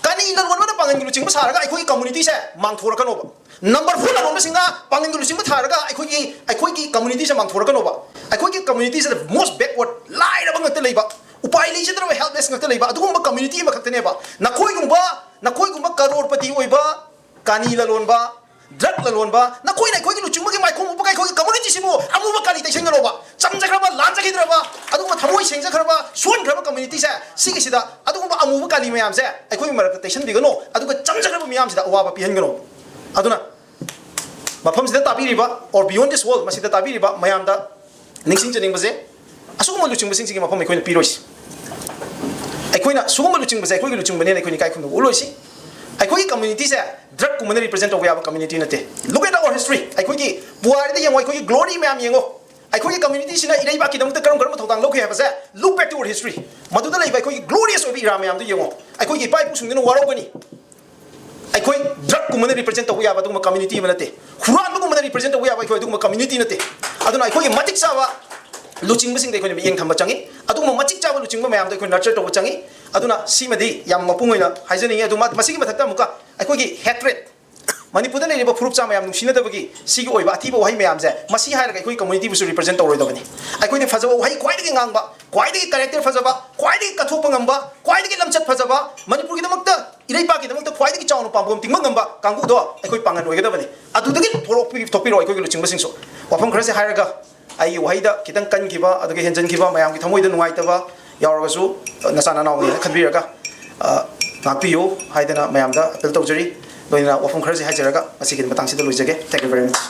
ꯀꯥꯅꯤ ꯂꯂꯣꯟꯕꯅ ꯄꯥꯡꯒꯟꯒꯤ ꯂꯨꯆꯤꯡꯕ ꯁꯥꯔꯒ ꯑꯩꯈꯣꯏꯒꯤ communityꯁꯦ ꯃꯥꯡꯊꯣꯔꯛꯀꯅꯣꯕ꯫ Number four ꯂꯂꯣꯟꯕꯁꯤꯡꯅ ꯄꯥꯡꯒꯟꯒꯤ ꯂꯨꯆꯤꯡꯕ ꯊꯥꯔꯒ ꯑꯩꯈꯣꯏꯒꯤ, ꯑꯩꯈꯣꯏꯒꯤ communityꯁꯦ ꯃꯥꯡꯊꯣꯔꯛꯀꯅꯣꯕ꯫ ꯑꯩꯈꯣꯏꯒꯤ communityꯁꯤꯗ most backward, ꯂꯥꯏꯔꯕ ꯉꯥꯛꯇ ꯂꯩꯕ, ꯎꯄꯥꯏ ꯂꯩꯖꯗ꯭ꯔꯕ, helpless ꯉꯥꯛꯇ ꯂꯩꯕ ꯑꯗꯨꯒꯨꯝꯕ community ꯑꯃꯈꯛꯇꯅꯦꯕ꯫ ꯅꯈꯣꯏꯒꯨꯝꯕ, ꯅꯈꯣꯏꯒꯨꯝꯕ ꯀꯔꯣꯔꯄꯇꯤ ꯑꯣꯏꯕ, ꯀꯥꯅꯤ ꯂꯂꯣꯟꯕ, drug ꯂꯂꯣꯟꯕ, ꯅꯈꯣꯏꯅ ꯑꯩꯈꯣꯏꯒꯤ ꯂꯨꯆꯤꯡꯕꯒꯤ ꯃꯥꯏꯈꯣꯡ ꯎꯞꯄꯒ ꯑꯩꯈꯣꯏꯒꯤ communityꯁꯤꯕꯨ ꯑꯃꯨꯕ ꯀꯥꯂꯤ ꯇꯩꯁꯟꯒꯅꯣꯕ꯫ ꯆꯝꯖꯈ꯭ꯔꯕ, ꯂꯥꯟꯖꯈꯤꯗ꯭ꯔꯕ, ꯑꯗꯨꯒꯨꯝꯕ ꯊꯃꯣꯏ ꯁꯦꯡꯖꯈ꯭ꯔꯕ, ꯁꯣꯟꯈ꯭ꯔꯕ communityꯁꯦ, ꯁꯤꯒꯤꯁꯤꯗ ꯑꯗꯨꯒꯨꯝꯕ ꯑꯃꯨꯕ ꯀꯥꯂꯤ ꯃꯌꯥꯝꯁꯦ ꯑꯩꯈꯣꯏꯒꯤ ꯃꯔꯛꯇ ꯇꯩꯁꯟꯕꯤꯒꯅꯨ꯫ ꯑꯗꯨꯒ ꯆꯝꯖꯈ꯭ꯔꯕ ꯃꯤꯌꯥꯝꯁꯤꯗ ꯑꯋꯥꯕ ꯄꯤꯍꯟꯒꯅꯨ꯫ ꯑꯗꯨꯅ ꯃꯐꯝꯁꯤꯗ ꯇꯥꯕꯤꯔꯤꯕ, or beyond this world, ꯃꯁꯤꯗ ꯇꯥꯕꯤꯔꯤꯕ ꯃꯌꯥꯝꯗ ꯅꯤꯡꯁꯤꯡꯖꯅꯤꯡꯕꯁꯦ, ꯑꯁꯤꯒꯨꯝꯕ ꯂꯨꯆꯤꯡꯕꯁꯤꯡꯁꯤꯒꯤ ꯃꯐꯝ ꯑꯩꯈꯣꯏꯅ ꯄꯤꯔꯣꯏꯁꯤ꯫ ꯑꯩꯈꯣꯏꯅ ꯁꯤꯒꯨꯝꯕ ꯂꯨꯆꯤꯡꯕꯁꯦ ꯑꯩꯈꯣꯏꯒꯤ ꯂꯨꯆꯤꯡꯕꯅꯦꯅ ꯑꯩꯈꯣꯏꯅ ꯏꯀꯥꯏ ꯈꯨꯝꯅꯕ ꯎꯠꯂꯣꯏꯁꯤ꯫ ꯑꯩꯈꯣꯏꯒꯤ communityꯁꯦ drugꯀꯨꯝꯕꯅ represent ꯇꯧꯕ ꯌꯥꯕ community ꯅꯠꯇꯦ꯫ Look at our history. ꯑꯩꯈꯣꯏꯒꯤ ꯄꯨꯋꯥꯔꯤꯗ ꯌꯦꯡꯉꯣ, ꯑꯩꯈꯣꯏꯒꯤ glory ꯃꯌꯥꯝ ꯌꯦꯡꯉꯣ꯫ ꯑꯩꯈꯣꯏꯒꯤ communityꯁꯤꯅ ꯏꯔꯩꯕꯥꯛꯀꯤꯗꯃꯛꯇ ꯀꯔꯝ ꯀꯔꯝꯕ ꯊꯧꯗꯥꯡ ꯂꯧꯈꯤ ꯍꯥꯏꯕꯁꯦ, look back to our history. ꯃꯗꯨꯗ ꯂꯩꯕ ꯑꯩꯈꯣꯏꯒꯤ glorious ꯑꯣꯏꯕ era ꯃꯌꯥꯝꯗꯨ ꯌꯦꯡꯉꯣ꯫ ꯑꯩꯈꯣꯏꯒꯤ ꯏꯄꯥ ꯏꯄꯨꯁꯤꯡꯗꯨꯅ ꯋꯥꯔꯧꯒꯅꯤ꯫ ꯑꯩꯈꯣꯏ drugꯀꯨꯝꯕꯅ represent ꯇꯧꯕ ꯌꯥꯕ ꯑꯗꯨꯒꯨꯝꯕ community ꯑꯃ ꯅꯠꯇꯦ꯫ ꯍꯨꯔꯥꯟꯕꯒꯨꯝꯕꯅ represent ꯇꯧꯕ ꯌꯥꯕ ꯑꯩꯈꯣꯏ ꯑꯗꯨꯒꯨꯝꯕ community ꯅꯠꯇꯦ꯫ ꯑꯗꯨꯅ ꯑꯩꯈꯣꯏꯒꯤ ꯃꯇꯤꯛ ꯆꯥꯕ ꯂꯨꯆꯤꯡꯕꯁꯤꯡꯗ ꯑꯩꯈꯣꯏꯅ ꯃꯤꯠꯌꯦꯡ ꯊꯝꯕ ꯆꯪꯉꯤ꯫ ꯑꯗꯨꯒꯨꯝꯕ ꯃꯇꯤꯛ ꯆꯥꯕ ꯂꯨꯆꯤꯡꯕ ꯃꯌꯥꯝꯗꯣ ꯑꯩꯈꯣꯏ nurture ꯇꯧꯕ ꯆꯪꯉꯤ꯫ ꯑꯗꯨꯅ ꯁꯤꯃꯗꯤ ꯌꯥꯝ ꯃꯄꯨꯡ ꯑꯣꯏꯅ ꯍꯥꯏꯖꯅꯤꯡꯉꯤ꯫ ꯑꯗꯨ ꯃ-, ꯃꯁꯤꯒꯤ ꯃꯊꯛꯇ ꯑꯃꯨꯛꯀ ꯑꯩꯈꯣꯏꯒꯤ hatred, ꯃꯅꯤꯄꯨꯔꯗ ꯂꯩꯔꯤꯕ ꯐꯨꯔꯨꯞ ꯆꯥ ꯃꯌꯥꯝ ꯅꯨꯡꯁꯤꯅꯗꯕꯒꯤ ꯁꯤꯒꯤ ꯑꯣꯏꯕ ꯑꯊꯤꯕ ꯋꯥꯍꯩ ꯃꯌꯥꯝꯁꯦ, ꯃꯁꯤ ꯍꯥꯏꯔꯒ ꯑꯩꯈꯣꯏ community ꯕꯨꯁꯨ represent ꯇꯧꯔꯣꯏꯗꯕꯅꯤ꯫ ꯑꯩꯈꯣꯏꯅ ꯐꯖꯕ ꯋꯥꯍꯩ ꯈ꯭ꯋꯥꯏꯗꯒꯤ ꯉꯥꯡꯕ, ꯈ꯭ꯋꯥꯏꯗꯒꯤ character ꯐꯖꯕ, ꯈ꯭ꯋꯥꯏꯗꯒꯤ ꯀꯠꯊꯣꯛꯄ ꯉꯝꯕ, ꯈ꯭ꯋꯥꯏꯗꯒꯤ ꯂꯝꯆꯠ ꯐꯖꯕ, ꯃꯅꯤꯄꯨꯔꯒꯤꯗꯃꯛꯇ, ꯏꯔꯩꯄꯥꯛꯀꯤꯗꯃꯛꯇ ꯈ꯭ꯋꯥꯏꯗꯒꯤ ꯆꯥꯎꯅ ꯄꯥꯝꯕꯣꯝ ꯇꯤꯡꯕ ꯉꯝꯕ ꯀꯥꯡꯕꯨꯗꯣ ꯑꯩꯈꯣꯏ ꯄꯥꯡꯒꯜ ꯑꯣꯏꯒꯗꯕꯅꯤ꯫ ꯑꯗꯨꯗꯒꯤ ꯊꯣꯛꯂꯛꯄꯤ-, ꯊꯣꯛꯄꯤꯔꯛꯑꯣ ꯑꯩꯈꯣꯏꯒꯤ ꯂꯨꯆꯤꯡꯕꯁꯤꯡꯁꯨ꯫ ꯋꯥꯐꯝ ꯈꯔꯁꯦ ꯍꯥꯏꯔꯒ ꯑꯩꯒꯤ ꯋꯥꯍꯩꯗ ꯈꯤꯇꯪ ꯀꯟꯈꯤꯕ, ꯑꯗꯨꯒ ꯍꯦꯟꯖꯟꯈꯤꯕ, ꯃꯌꯥꯝꯒꯤ ꯊꯃꯣꯏꯗ ꯅꯨꯡꯉꯥꯏꯇꯕ ꯌꯥꯎꯔꯒꯁꯨ ꯅꯆꯥ ꯅꯅꯥꯎꯅꯦꯅ ꯈꯟꯕꯤꯔꯒ, ꯑ, ꯉꯥꯛꯄꯤꯌꯨ ꯍꯥꯏꯗꯅ ꯃꯌꯥꯝꯗ appeal ꯇꯧꯖꯔꯤ꯫ ꯂꯣꯏꯅꯅ ꯋꯥꯐꯝ ꯈꯔꯁꯤ ꯍꯥꯏꯖꯔꯒ ꯉꯁꯤꯒꯤ ꯃꯇꯥꯡꯁꯤꯗ ꯂꯣꯏꯖꯒꯦ꯫ Thank you very much꯫